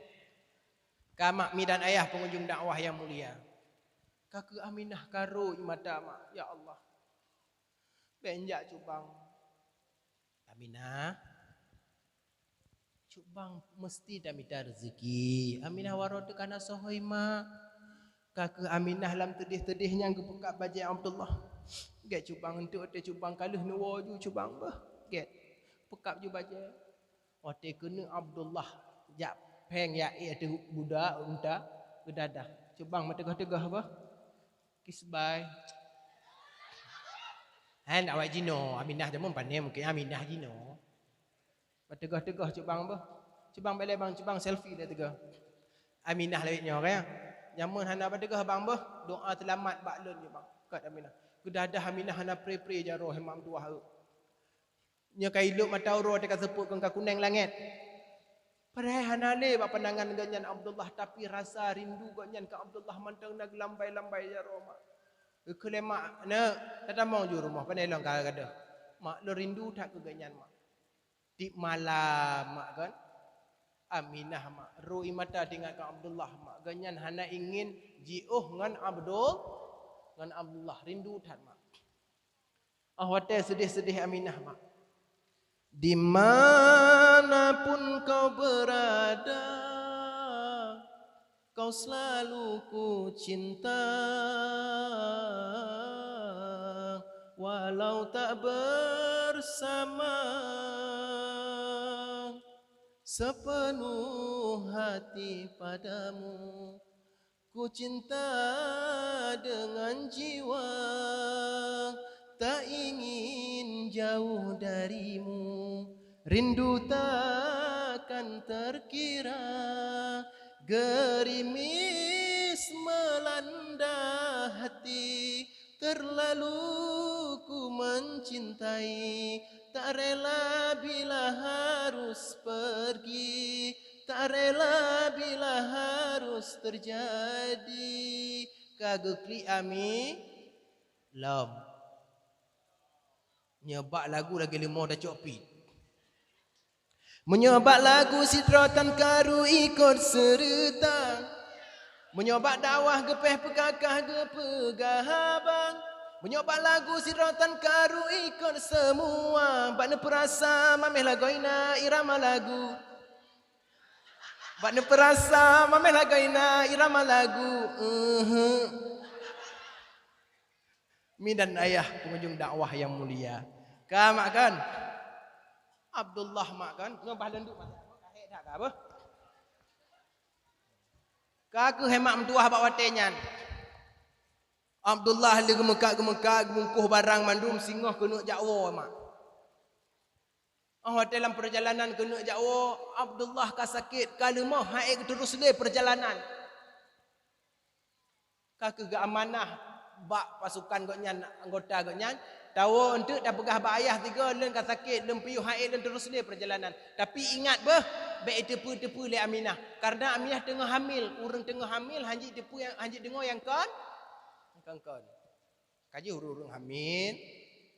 Ka mak mi dan ayah pengunjung dakwah yang mulia. Ka keu Aminah ka rô ie mata mak, ya Allah. Bèk jak Cubang. Aminah, Cubang meusti tamita reuzeuki. Aminah waroe teuka na sohôi mak. Ka keu Aminah lam teudeh-teudeh nyan geupeukab bajèe Abdullah. Gèt Cubang, eunteuk watèe Cubang ka lheueh neuwoe ju Cubang beuh. Gèt. Peukab ju bajèe. Watèe keuneuk Abdullah jak phèng jak ék ateueh guda unta geudadah. Cubang meuteugah-teugah beuh. Kisbai. Hai, ndak awai jinoe, Aminah jameun pane mungken Aminah jinoe. Meuteugah-teugah Cubang beuh. "Cubang bèk lé Bang, Cubang selfie lé teuga." Aminah lawét nyoe, kan? "Jameun hana meuteugah Bang beuh, doa seulamat bak lôn," Cubang. Kat Aminah. Geudadah Aminah hana pre-pre jaroe, hemat meutuwah eu. Nyoe ka ilop mata uroe teuka seupôt keu ka kunéng langét. Padahai hana lé bak pandangan gobnyan Abdullah, tapi rasa rindu gobnyan keu Abdullah mantong na geulambai-lambai jaroe mak. Geukheun lé mak, "Neuk, tatamong ju rumoh, pane lôn ka gadôh. Mak, lôn rindu that keu gobnyan mak." Tiep malam mak kan, Aminah mak, rô ie mata teuingat keu Abdullah mak. Gobnyan hana ingin jiôh ngon Abdul, ngon Abdullah, rindu that mak. Ah, watèe seudeh-seudeh Aminah mak. "Di mana pun kau berada, kau selalu ku cinta, walau tak bersama, sepenuh hati padamu." Ku cinta dengan jiwa, tak ingin jauh darimu. Rindu takkan terkira, gerimis melanda hati. Terlalu ku mencintai, tak rela bila harus pergi, tak rela bila harus terjadi. Ka geuklik Ami? Lom. Nyoe bak lagu lagèe leumo tacok pit. Meunyoe bak lagu sidroe tan karu ikot seureuta, meunyoe bak dakwah geupéh peukakah geupeugah haba, meunyoe bak lagu sidroe tan karu ikot seumua, bak neupeurasa mamèh lagoina irama lagu. Bak neupeurasa mamèh lagoina irama lagu. Uhum. Mi dan ayah pengunjung dakwah yang mulia. Ka mak kan? Abdullah mak kan? Nyoe bah lôn duek masa. Ka hék that ka beuh? Ka keuh hemat meutuwah bak watèe nyan. Abdullah lé geumeukat-geumeukat, geubungkôh barang mandum, singoh keuneuk jak woe, mak. Oh watée lam peurjalanan keuneuk jak woe, Abdullah ka sakét, ka leumoh, han ék geuteurôh lé peurjalanan. Ka kheueh geuamanah bak pasukan gobnyan, anggota gobnyan, "Tawoe eunteuk tapeugah bak ayah tiga lôn ka sakét, lôn piôh, han ék lôn teurôh lé peurjalanan. Tapi ingat beuh, bék jiteupeue-teupeue lé Aminah. Kareuna Aminah teungoh hamil, ureuëng teungoh hamil, han jeuet jiteupeue nyang, han jeuet jiteudeungoe nyang kon, nyang kon-kon." Ka jeuet ureuëng-ureuëng hamil,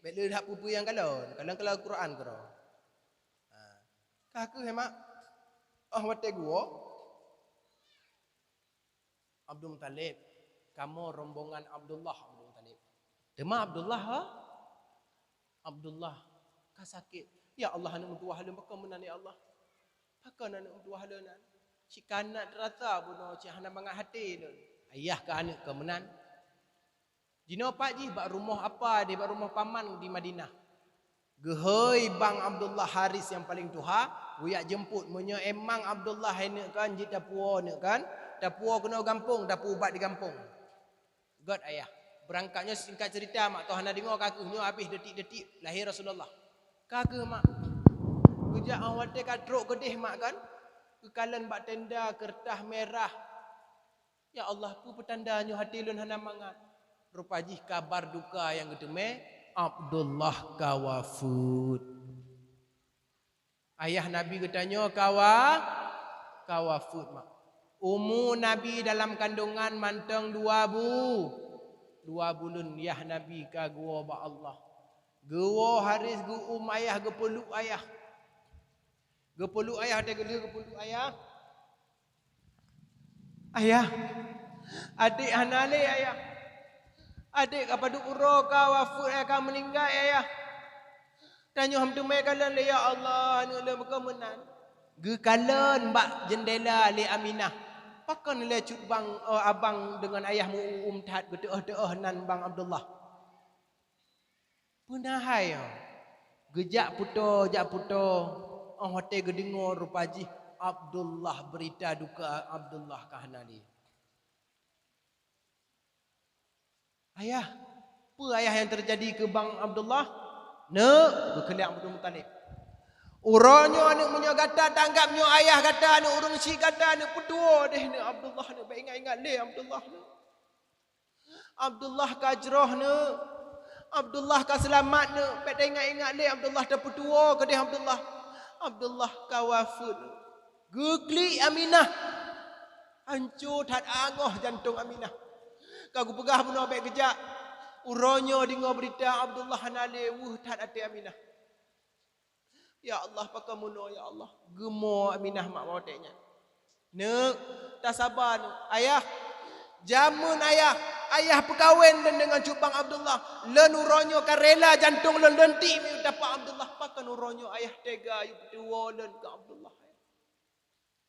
bék le that peue-peue nyang kalon, kalon-kalon Quran keudroe. Ha. Ka kheueh, mak, oh watée geuwoe, Abdul Muthalib, "Kamoe rombongan Abdullah," Abdul Muthalib. Teuma Abdullah, ha? Abdullah ka sakét. "Ya Allah, aneuëk meutuwah lôn, pakon meunan, ya Allah? Pakon aneuëk meutuwah lôn nyan? Cit ka na teurasa bunoe, cit hana mangat até lôn." "Ayah kah aneuëk kah meunan?" Jinoe pat jih bak rumoh apa di, bak rumoh paman di Madinah. Geuhôi bang Abdullah Haris nyang paleng tuha, geujak jeumput. Meunyoe emang Abdullah aneuëk kon, jeuet tapuwoe aneuëk kon, tapuwoe keunoe gampông, tapeuubat di gampông. Göt ayah. Beurangkat nyoe singkat ceurita, mak, toh hana deungoe ka kheueh, nyoe habéh detik-detik lahé Rasulullah. Ka kheueh, mak. Geujak, oh watée ka trok keudeh, mak, kon, geukalon bak tenda keureutah mirah. "Ya Allah, peue peutanda nyoe até lôn hana mangat?" Rupa jih kabar duka nyang geuteumé, Abdullah ka wafeuet. Ayah Nabi geutanyoe ka wa-, ka wafeuet, mak. Umu Nabi dalam kandungan mantong dua bu-, dua buleuen yah Nabi ka geuwoe bak Allah. Geuwoe Haris geuum ayah, geupeuluk ayah. Geupeuluk ayah, watée geulheueh geupeuluk ayah. "Ayah, adék hana lé, ayah. Adék ka padub uroe ka wafeuet, ayah, ka meuninggai, ayah. Tanyoe han teumé kalon lé, ya Allah, aneuëk lôn, pakon meunan?" Geukalon bak jeundela lé Aminah. Pakon lé cut bang, eh, abang deungon ayah meu-uum that, geuteuôh-teuôh nan bang Abdullah. Peue na hai nyoe? Geujak peutoe, jak peutoe, 'oh watée geudeungoe rupa jih Abdullah, beurita duka Abdullah ka hana lé. "Ayah, peue ayah nyang teujadi keu bang Abdullah?" "Neuk," geukheun lé Abdul Muthalib, "uroe nyoe aneuëk, meunyoe gata taanggab nyoe ayah gata, aneuëk, ureuëng syiek gata, aneuëk, peutuwoe deh, neuk, Abdullah, neuk, bék ingat-ingat lé Abdullah, neuk. Abdullah ka jroh, neuk. Abdullah ka seulamat, neuk. Bék taingat-ingat lé Abdullah, tapeutuwoe keudeh Abdullah. Abdullah ka wafeuet, neuk." Geuklik Aminah. Hanco that angoh jantong Aminah. Ka geupeugah bunoe bék geujak. Uroe nyoe deungoe beurita Abdullah hana lé, weueh that até Aminah. "Ya Allah, pakon meunoe, ya Allah?" Geumo Aminah mak watée nyan. "Neuk, tasaba, neuk. Ayah, jameun ayah, ayah peukawen lôn deungon cut bang Abdullah. Lôn uroe nyoe ka rela jantong lôn, lôn tiek miyueb tapak Abdullah. Pakon uroe nyoe ayah tega yue peutuwoe lôn keu Abdullah, ayah?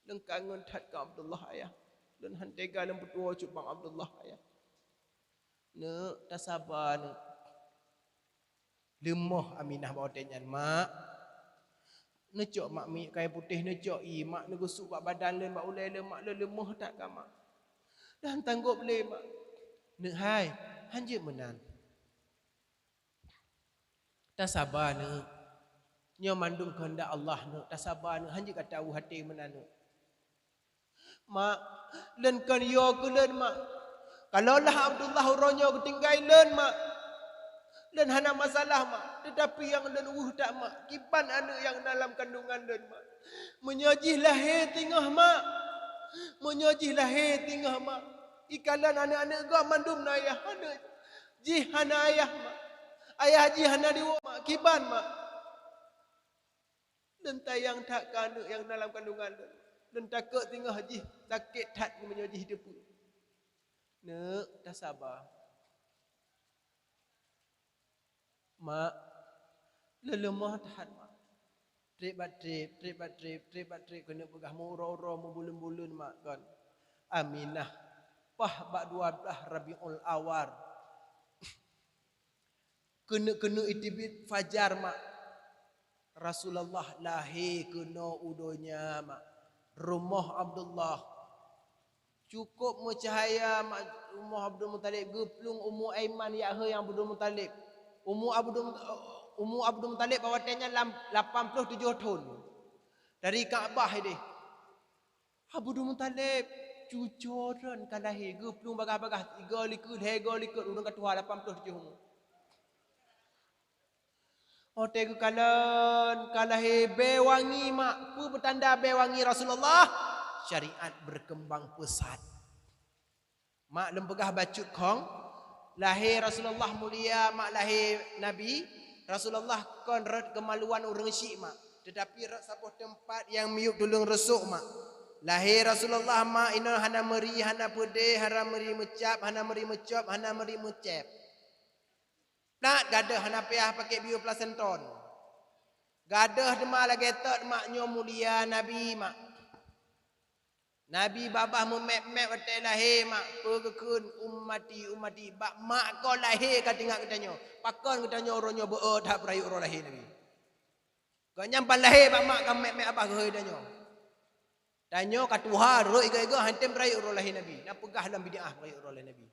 Lôn kangen that keu Abdullah, ayah. Lôn han tega lôn peutuwoe cut bang Abdullah, ayah." "Neuk, tasaba, neuk." Leumoh Aminah bak watée nyan, "Mak, neucok, mak, minyeuk kayée putéh, neucok ie, mak, neugeusuk bak badan lôn, bak ulée lôn, mak, lôn leumoh that ka, mak. Dan tanggôp lé, mak." "Neuk hai, han jeuet meunan. Tasaba, neuk. Nyoe mandum keuheundak Allah, neuk. Tasaba, neuk. Han jeuet gata weueh até meunan, neuk." "Mak, lôn kon yo keu lôn, mak. Kalaulah Abdullah uroe nyoe geutinggai lôn, mak, lôn hana masalah, mak. Teutapi nyang lôn weueh that, mak, kiban aneuëk nyang na lam kandungan lôn, mak. Meunyoe jih lahé teungoh, mak, meunyoe jih lahé teungoh, mak, ikalon aneuëk-aneuëk gob mandum na ayah, aneuëk jih hana ayah, mak. Ayah jih hana diwoe, mak, kiban, mak. Lôn sayang that keu aneuëk nyang na lam kandungan lôn. Lôn takot teungoh jih sakét that meunyoe jih teupeue. Neuk, tasaba. Mak, lôn leumoh that, mak. Treb bak treb, treb bak treb, treb bak treb, keuneuk peugah meuuroe-uroe, meubuleuen-buleuen, mak, kon." Aminah, paih bak dua blaih Rabiul Awal. Keuneuk-keuneuk iteubiet fajar, mak, Rasulullah lahé keunoe u donya, mak. Rumoh Abdullah Cukup meucahya mak-, umu Abdul Muthalib, geuplueng umu Aiman, jak hei Abdul Muthalib. Umu Abdul, umu Abdul Muthalib bak watée nyan lam lapan ploh tujoh thon. Dari Ka'bah ideh. Abdul Muthalib, cucoe droen ka lahé, geuplueng bagaih-bagaih, tiga likot, lhée go likot, ureuëng ka tuha lapan ploh tujoh umu. Watée geukalon, ka lahé bée wangi mak. Peue peutanda bée wangi Rasulullah? Syariat berkembang pesat. Mak lôn peugah bacut khong, lahé Rasulullah mulia mak lahé Nabi, Rasulullah kon rot keumaluan ureuëng syik mak. Teutapi rot saboh teumpat nyang miyueb tuleueng reusôk mak. Lahé Rasulullah mak inoe hana meuri, hana peudeh, hana meuri meucab, hana meuri meucab, hana meuri meucab. Plat gadôh hana piah pakai biyeu plasenton. Gadôh teuma lagée tot mak nyoe mulia Nabi mak. Nabi babah meumép-mép watée lahé mak, peue geukheun, "Ummati, ummati." Bak mak kon lahé ka teuingat geutanyoe. Pakon geutanyoe uroe nyoe beu-o that peurayeuk uroe lahé Nabi. Gobnyan ban lahé bak mak ka mép-mép babah geuhôi tanyoe. Tanyoe ka tuha rot igoe-igoe hana tem peurayeuk uroe lahé Nabi. Na peugah lom bid'ah peurayeuk uroe lahé Nabi.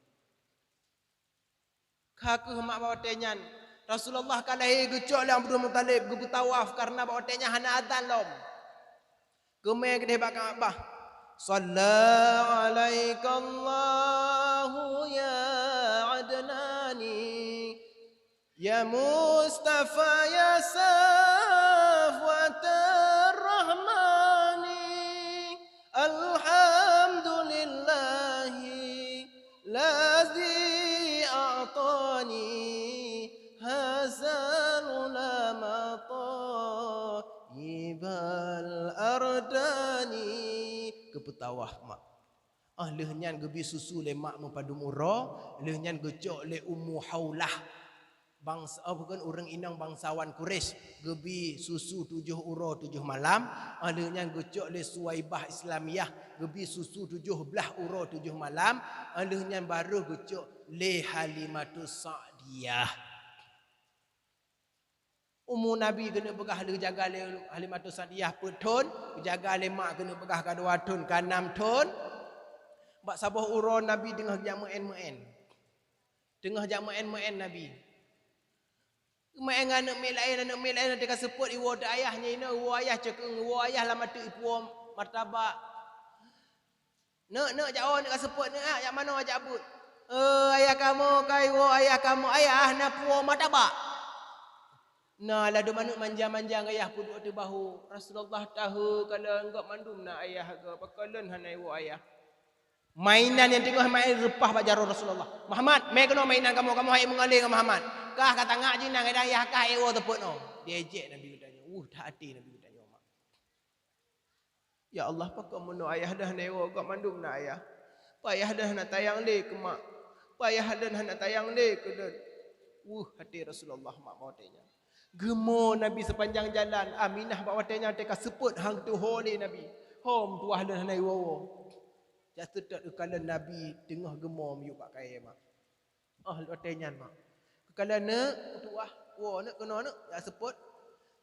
Ka kheueh mak bak watée nyan, Rasulullah ka lahé geucok lé Abdul Muthalib geupeutawaf kareuna bak watée nyan hana azan lom. Geumé keudeh bak Ka'bah, "Shalla 'alaikallahu ya Adnani, ya Mustafa ya Safwatar Rahmani, alhamdulillahi ladzi a'tani hazal ulama thayyibal ardani." Geupeutawaf mak. Ah, lheueh nyan geubi susu lé mak meupadum uroe, lheueh nyan geucok lé Ummu Haulah. Bangsa, oh, bukan, ureuëng inong bangsawan Quraisy, geubi susu tujoh uroe tujoh malam, ah, lheueh nyan geucok lé Suwaibah Islamiyah, geubi susu tujoh blaih uroe tujoh malam, ah, lheueh nyan barô geucok lé Halimatus Sa'diyah. Umu Nabi keuneuk peugah lheueh jaga lé Halimatus Sa'diyah peuet thon, jaga lé mak keuneuk peugah ka dua thon, ka nam thon. Bak saboh uroe Nabi teungoh jak meu'én-meu'én. Teungoh jak meu'én-meu'én Nabi. Meu'én ngon aneuk miet laén, aneuk miet laén teuka seupôt iwoe teuh ayah nyan inoe, iwoe ayah ceukeung, iwoe ayah lam ateueh ipuwoe martabak. "Neuk, neuk, jak woe neuk ka seupôt neuk, ah, jak manoe jak buet." "Eh, ayah kamoe ka iwoe ayah kamoe, ayah na puwoe martabak." Na ladôm aneuk manja-manja ngon ayah peuduek ateueh bahu. Rasulullah tahu kalon gop mandum na ayah gop, pakon lôn hana iwoe ayah. Mainan nyang teungoh main reupah bak jaroe Rasulullah. "Muhammad, mé keunoe mainan kamoe, kamoe han ék meungalé ngon Muhammad. Kah ka tangak jih nyan, kadang yah kah ék woe teupot noe." Diejek Nabi geutanyoe. Uh, that até Nabi geutanyoe mak. "Ya Allah, pakon meunoe ayah dah na ék woe gop mandum na ayah. Payah dah na tayang lé keu mak. Payah dah na tayang lé keu lôn." Uh, até Rasulullah mak bak watée nyan. Geumo Nabi sepanjang jalan, Aminah bak watée nyan teuka seupôt han teuho lé Nabi. "Hom tuwah lôn hana iwoe-woe." Jak seutôt geukalon Nabi teungoh geumo miyueb bak kayée mak. Oh, watée nyan mak. Geukalon neuk, tuwah, woe neuk keunoe neuk, jak seupôt.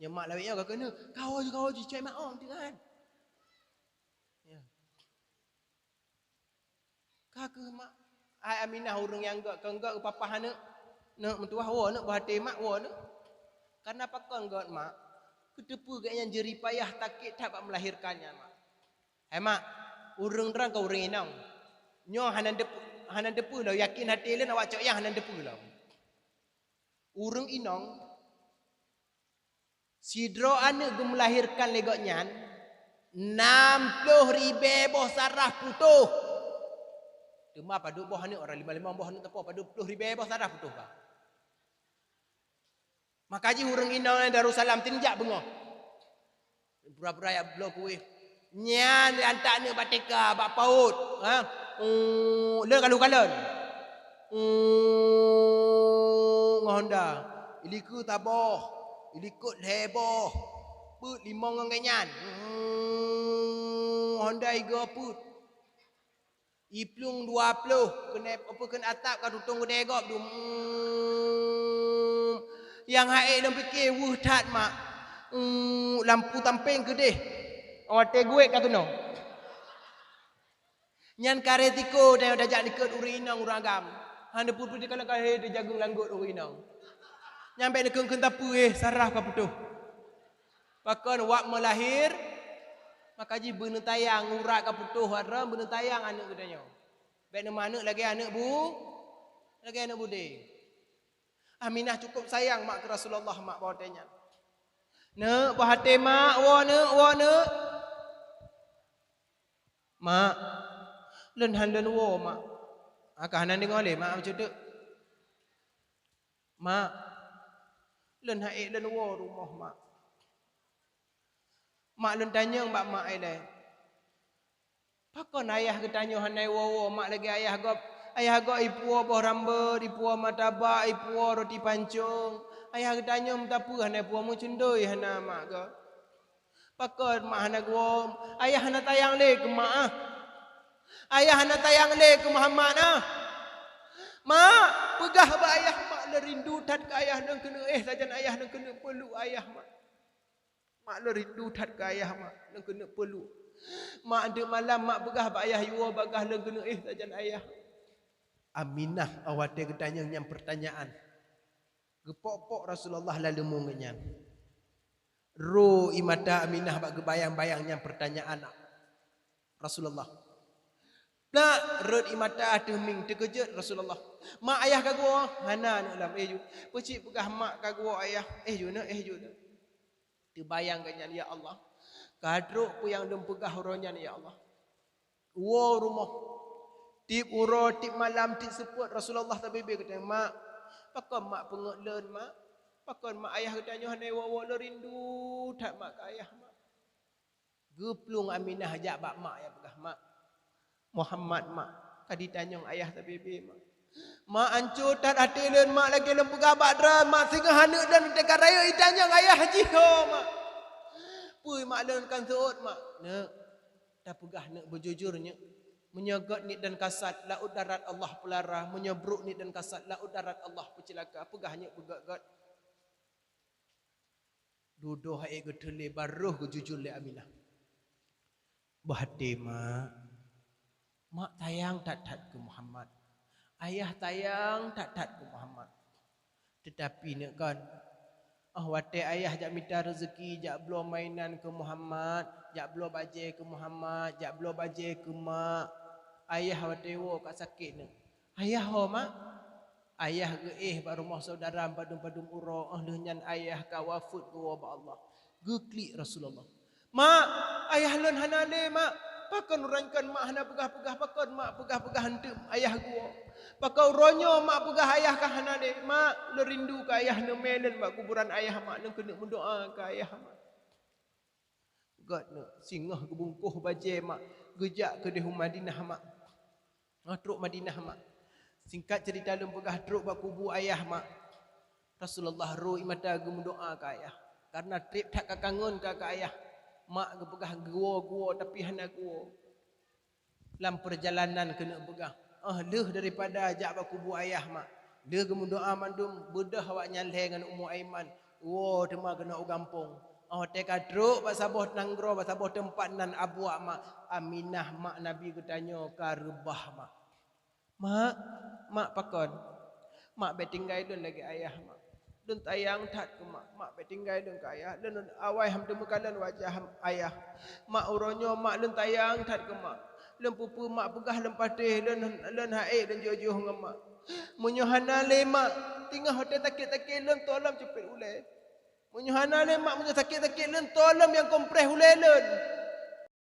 Nyan mak lawét nyoe ka keuneuk, "Kawoe ju, kawoe ju, cai mak ong teuh kan." Ya. Ka kheueh mak, hai Aminah ureuëng nyang gét, keu gét geupapah aneuk. Neuk meutuwah woe neuk, beuhati mak woe neuk. Kareuna pakon gét mak, keuteupeu gét nyan jeuripayah sakét that bak meulahirkan nyan mak. Hai mak, ureuëng droen ka ureuëng inong. Nyoe hana teupeu, hana teupeu lom, yakin até lôn awak cok yah hana teupeu lom. Ureuëng inong Sidroe aneuk geumeulahirkan lé gobnyan, nam ploh ribée boh saraf putôh. Teuma padub boh aneuk, orang limong-limong boh aneuk teupoh, padub ploh ribée boh saraf putôh ka. Maka jih ureuëng inong Darussalam tinjak beungoh. Pura-pura jak bloe kueh. Nyan lé antak neuk bak T K, bak PAUD, ha? Uh, lé kalon-kalon. Uh, ngon honda. Ilikot saboh, ilikot lhée boh. Peuet limong ngon gobnyan. Uh, honda igoe peuet. Iplueng dua ploh, keuneuk, apa keuneuk atap ka tutong geudée gob dum. Uh, nyang han ék lôn pike weueh that mak. Uh, lampu sampéng keudeh. Watée guét ka keunoe. Nyan ka resiko tanyoe tajak likot ureuëng inong ureuëng agam. Hana putôh dikalon ka he teujagung langgot ureuëng inong. Nyan bék neukheun-kheun tapeue, eh, saraf ka putôh. Pakon wak meulahir, maka jih beuneutayang urat ka putôh, atra beuneutayang aneuëk geutanyoe. Bék neuma aneuëk lagée aneuëk bu, lagée aneuëk budé. Aminah cukup sayang mak keu Rasulullah mak bak watée nyan. "Neuk, bah até mak, woe neuk, woe neuk." "Mak, lôn han lôn woe, mak." Aka hana deungoe lé mak meucuduk. "Mak, lôn han ék lôn woe rumoh, mak. Mak, lôn tanyong bak mak ilée. Pakon ayah geutanyoe hana iwoe-woe mak lagée ayah gob? Ayah gob ipuwoe boh rambot, ipuwoe martabak, ipuwoe roti pancong. Ayah geutanyoe meuteupeu hana ipuwoe meucundoi hana mak gob. Pakon mak hana geuwoe? Ayah hana tayang lé keu mak ah. Ayah hana tayang lé keu Muhammad ah. Mak, peugah bak ayah mak, lôn rindu that keu ayah, lôn keuneuk éh sajan ayah, lôn keuneuk peuluk ayah mak. Mak, lôn rindu that keu ayah mak, lôn keuneuk peuluk. Mak, anteuk malam mak peugah bak ayah, iwoe bagaih lôn keuneuk éh sajan ayah." Aminah watée geutanyong nyan peurtanyaan, geupok-pok Rasulullah lam leumô geuh nyan. Ro ie mata Aminah bak geubayang-bayang nyan peurtanyaan Rasulullah. Plak, rot ie mata teumieng, teukeujot Rasulullah. "Mak, ayah ka geuwoe?" "Hana, neuk lom." "Éh ju." Peucit peugah, "Mak ka geuwoe ayah." "Éh ju neuk, éh ju neuk." Teubayang geuh nyan, "Ya Allah, ka trok peue nyang lôn peugah uroe nyan, ya Allah." Woe rumoh. Tieb uroe, tieb malam, tieb seupôt Rasulullah tabé-bé geutanyong, "Mak, pakon mak peungét lôn, mak? Pakon mak ayah geutanyoe hana iwoe-woe? Lôn rindu that mak keu ayah, mak." Geuplueng Aminah jak bak mak, ya peugah, "Mak, Muhammad, mak, ka jitanyong ayah tabé-bé, mak. Mak, anco that até lôn, mak, lagée lôn peugah bak droe, mak, singoh aneuëk lôn teuka rayeuk jitanyong ayah jih ho, mak. Peue mak lôn kan seuôt, mak?" "Neuk, tapeugah neuk beujujur neuk. Meunyoe gét niet dan kasat, laôt darat Allah peulara. Meunyoe brok niet dan kasat, laôt darat Allah peuceulaka. Peugah neuk beugét-gét." Dudoe hai geuteulé barôh geujujur lé Aminah. "Bah até, mak. Mak tayang that-that keu Muhammad. Ayah tayang that-that keu Muhammad. Teutapi neuk kon, óh watée ayah jak mita reuzeuki, jak bloe mainan keu Muhammad, jak bloe bajée keu Muhammad, jak bloe bajée keu mak, ayah watée woe ka sakét neuk." "Ayah ho, mak?" "Ayah geuéh bak rumoh syedara padum-padum uroe, óh lheueh nyan ayah ka wafeuet geuwoe bak Allah." Geuklik Rasulullah. "Mak, ayah lôn hana lé, mak. Pakon uroe nyoe kon mak hana peugah-peugah? Pakon mak peugah-peugah eunteuk ayah geuwoe? Pakon uroe nyoe mak peugah ayah ka hana lé? Mak, lôn rindu keu ayah, neumé lôn bak kuburan ayah, mak, lôn keuneuk meudoá keu ayah, mak." Gét neuk, singoh geubungkôh bajée mak, geujak keudeh u Madinah mak. Óh trok Madinah mak. Singkat ceurita lôn peugah, trok bak kubu ayah mak. Rasulullah ro ie mata geumeudoá keu ayah. Kareuna treb that ka kangon ka keu ayah. Mak geupeugah geuwoe-geuwoe tapi hana geuwoe. Lam peurjalanan keuneuk peugah, óh lheueh daripada jak bak kubu ayah mak, lheueh geumeudoá mandum, beudôh awaknyan lhée ngon Ummu Aiman, woe teuma keunoe u gampông. Óh watée ka trok bak saboh nanggroe, bak saboh teumpat nan abuek mak, Aminah mak Nabi geutanyoe ka reubah mak. "Mak, mak pakon? Mak bék tinggai lôn lagée ayah, mak. Lôn tayang that keu mak, mak bék tinggai lôn keu ayah. Lôn awai han teumeukalon wajah ayah. Mak, uroe nyoe mak lôn tayang that keu mak. Lôn peue-peue mak peugah lôn patéh, lôn, lôn han ék lôn jiôh-jiôh ngon mak. Meunyoe hana lé mak, singoh watée sakét-sakét lôn toe lom cupet ulée. Meunyoe hana lé mak, meunyoe sakét-sakét lôn toe lom nyang kompres ulée lôn.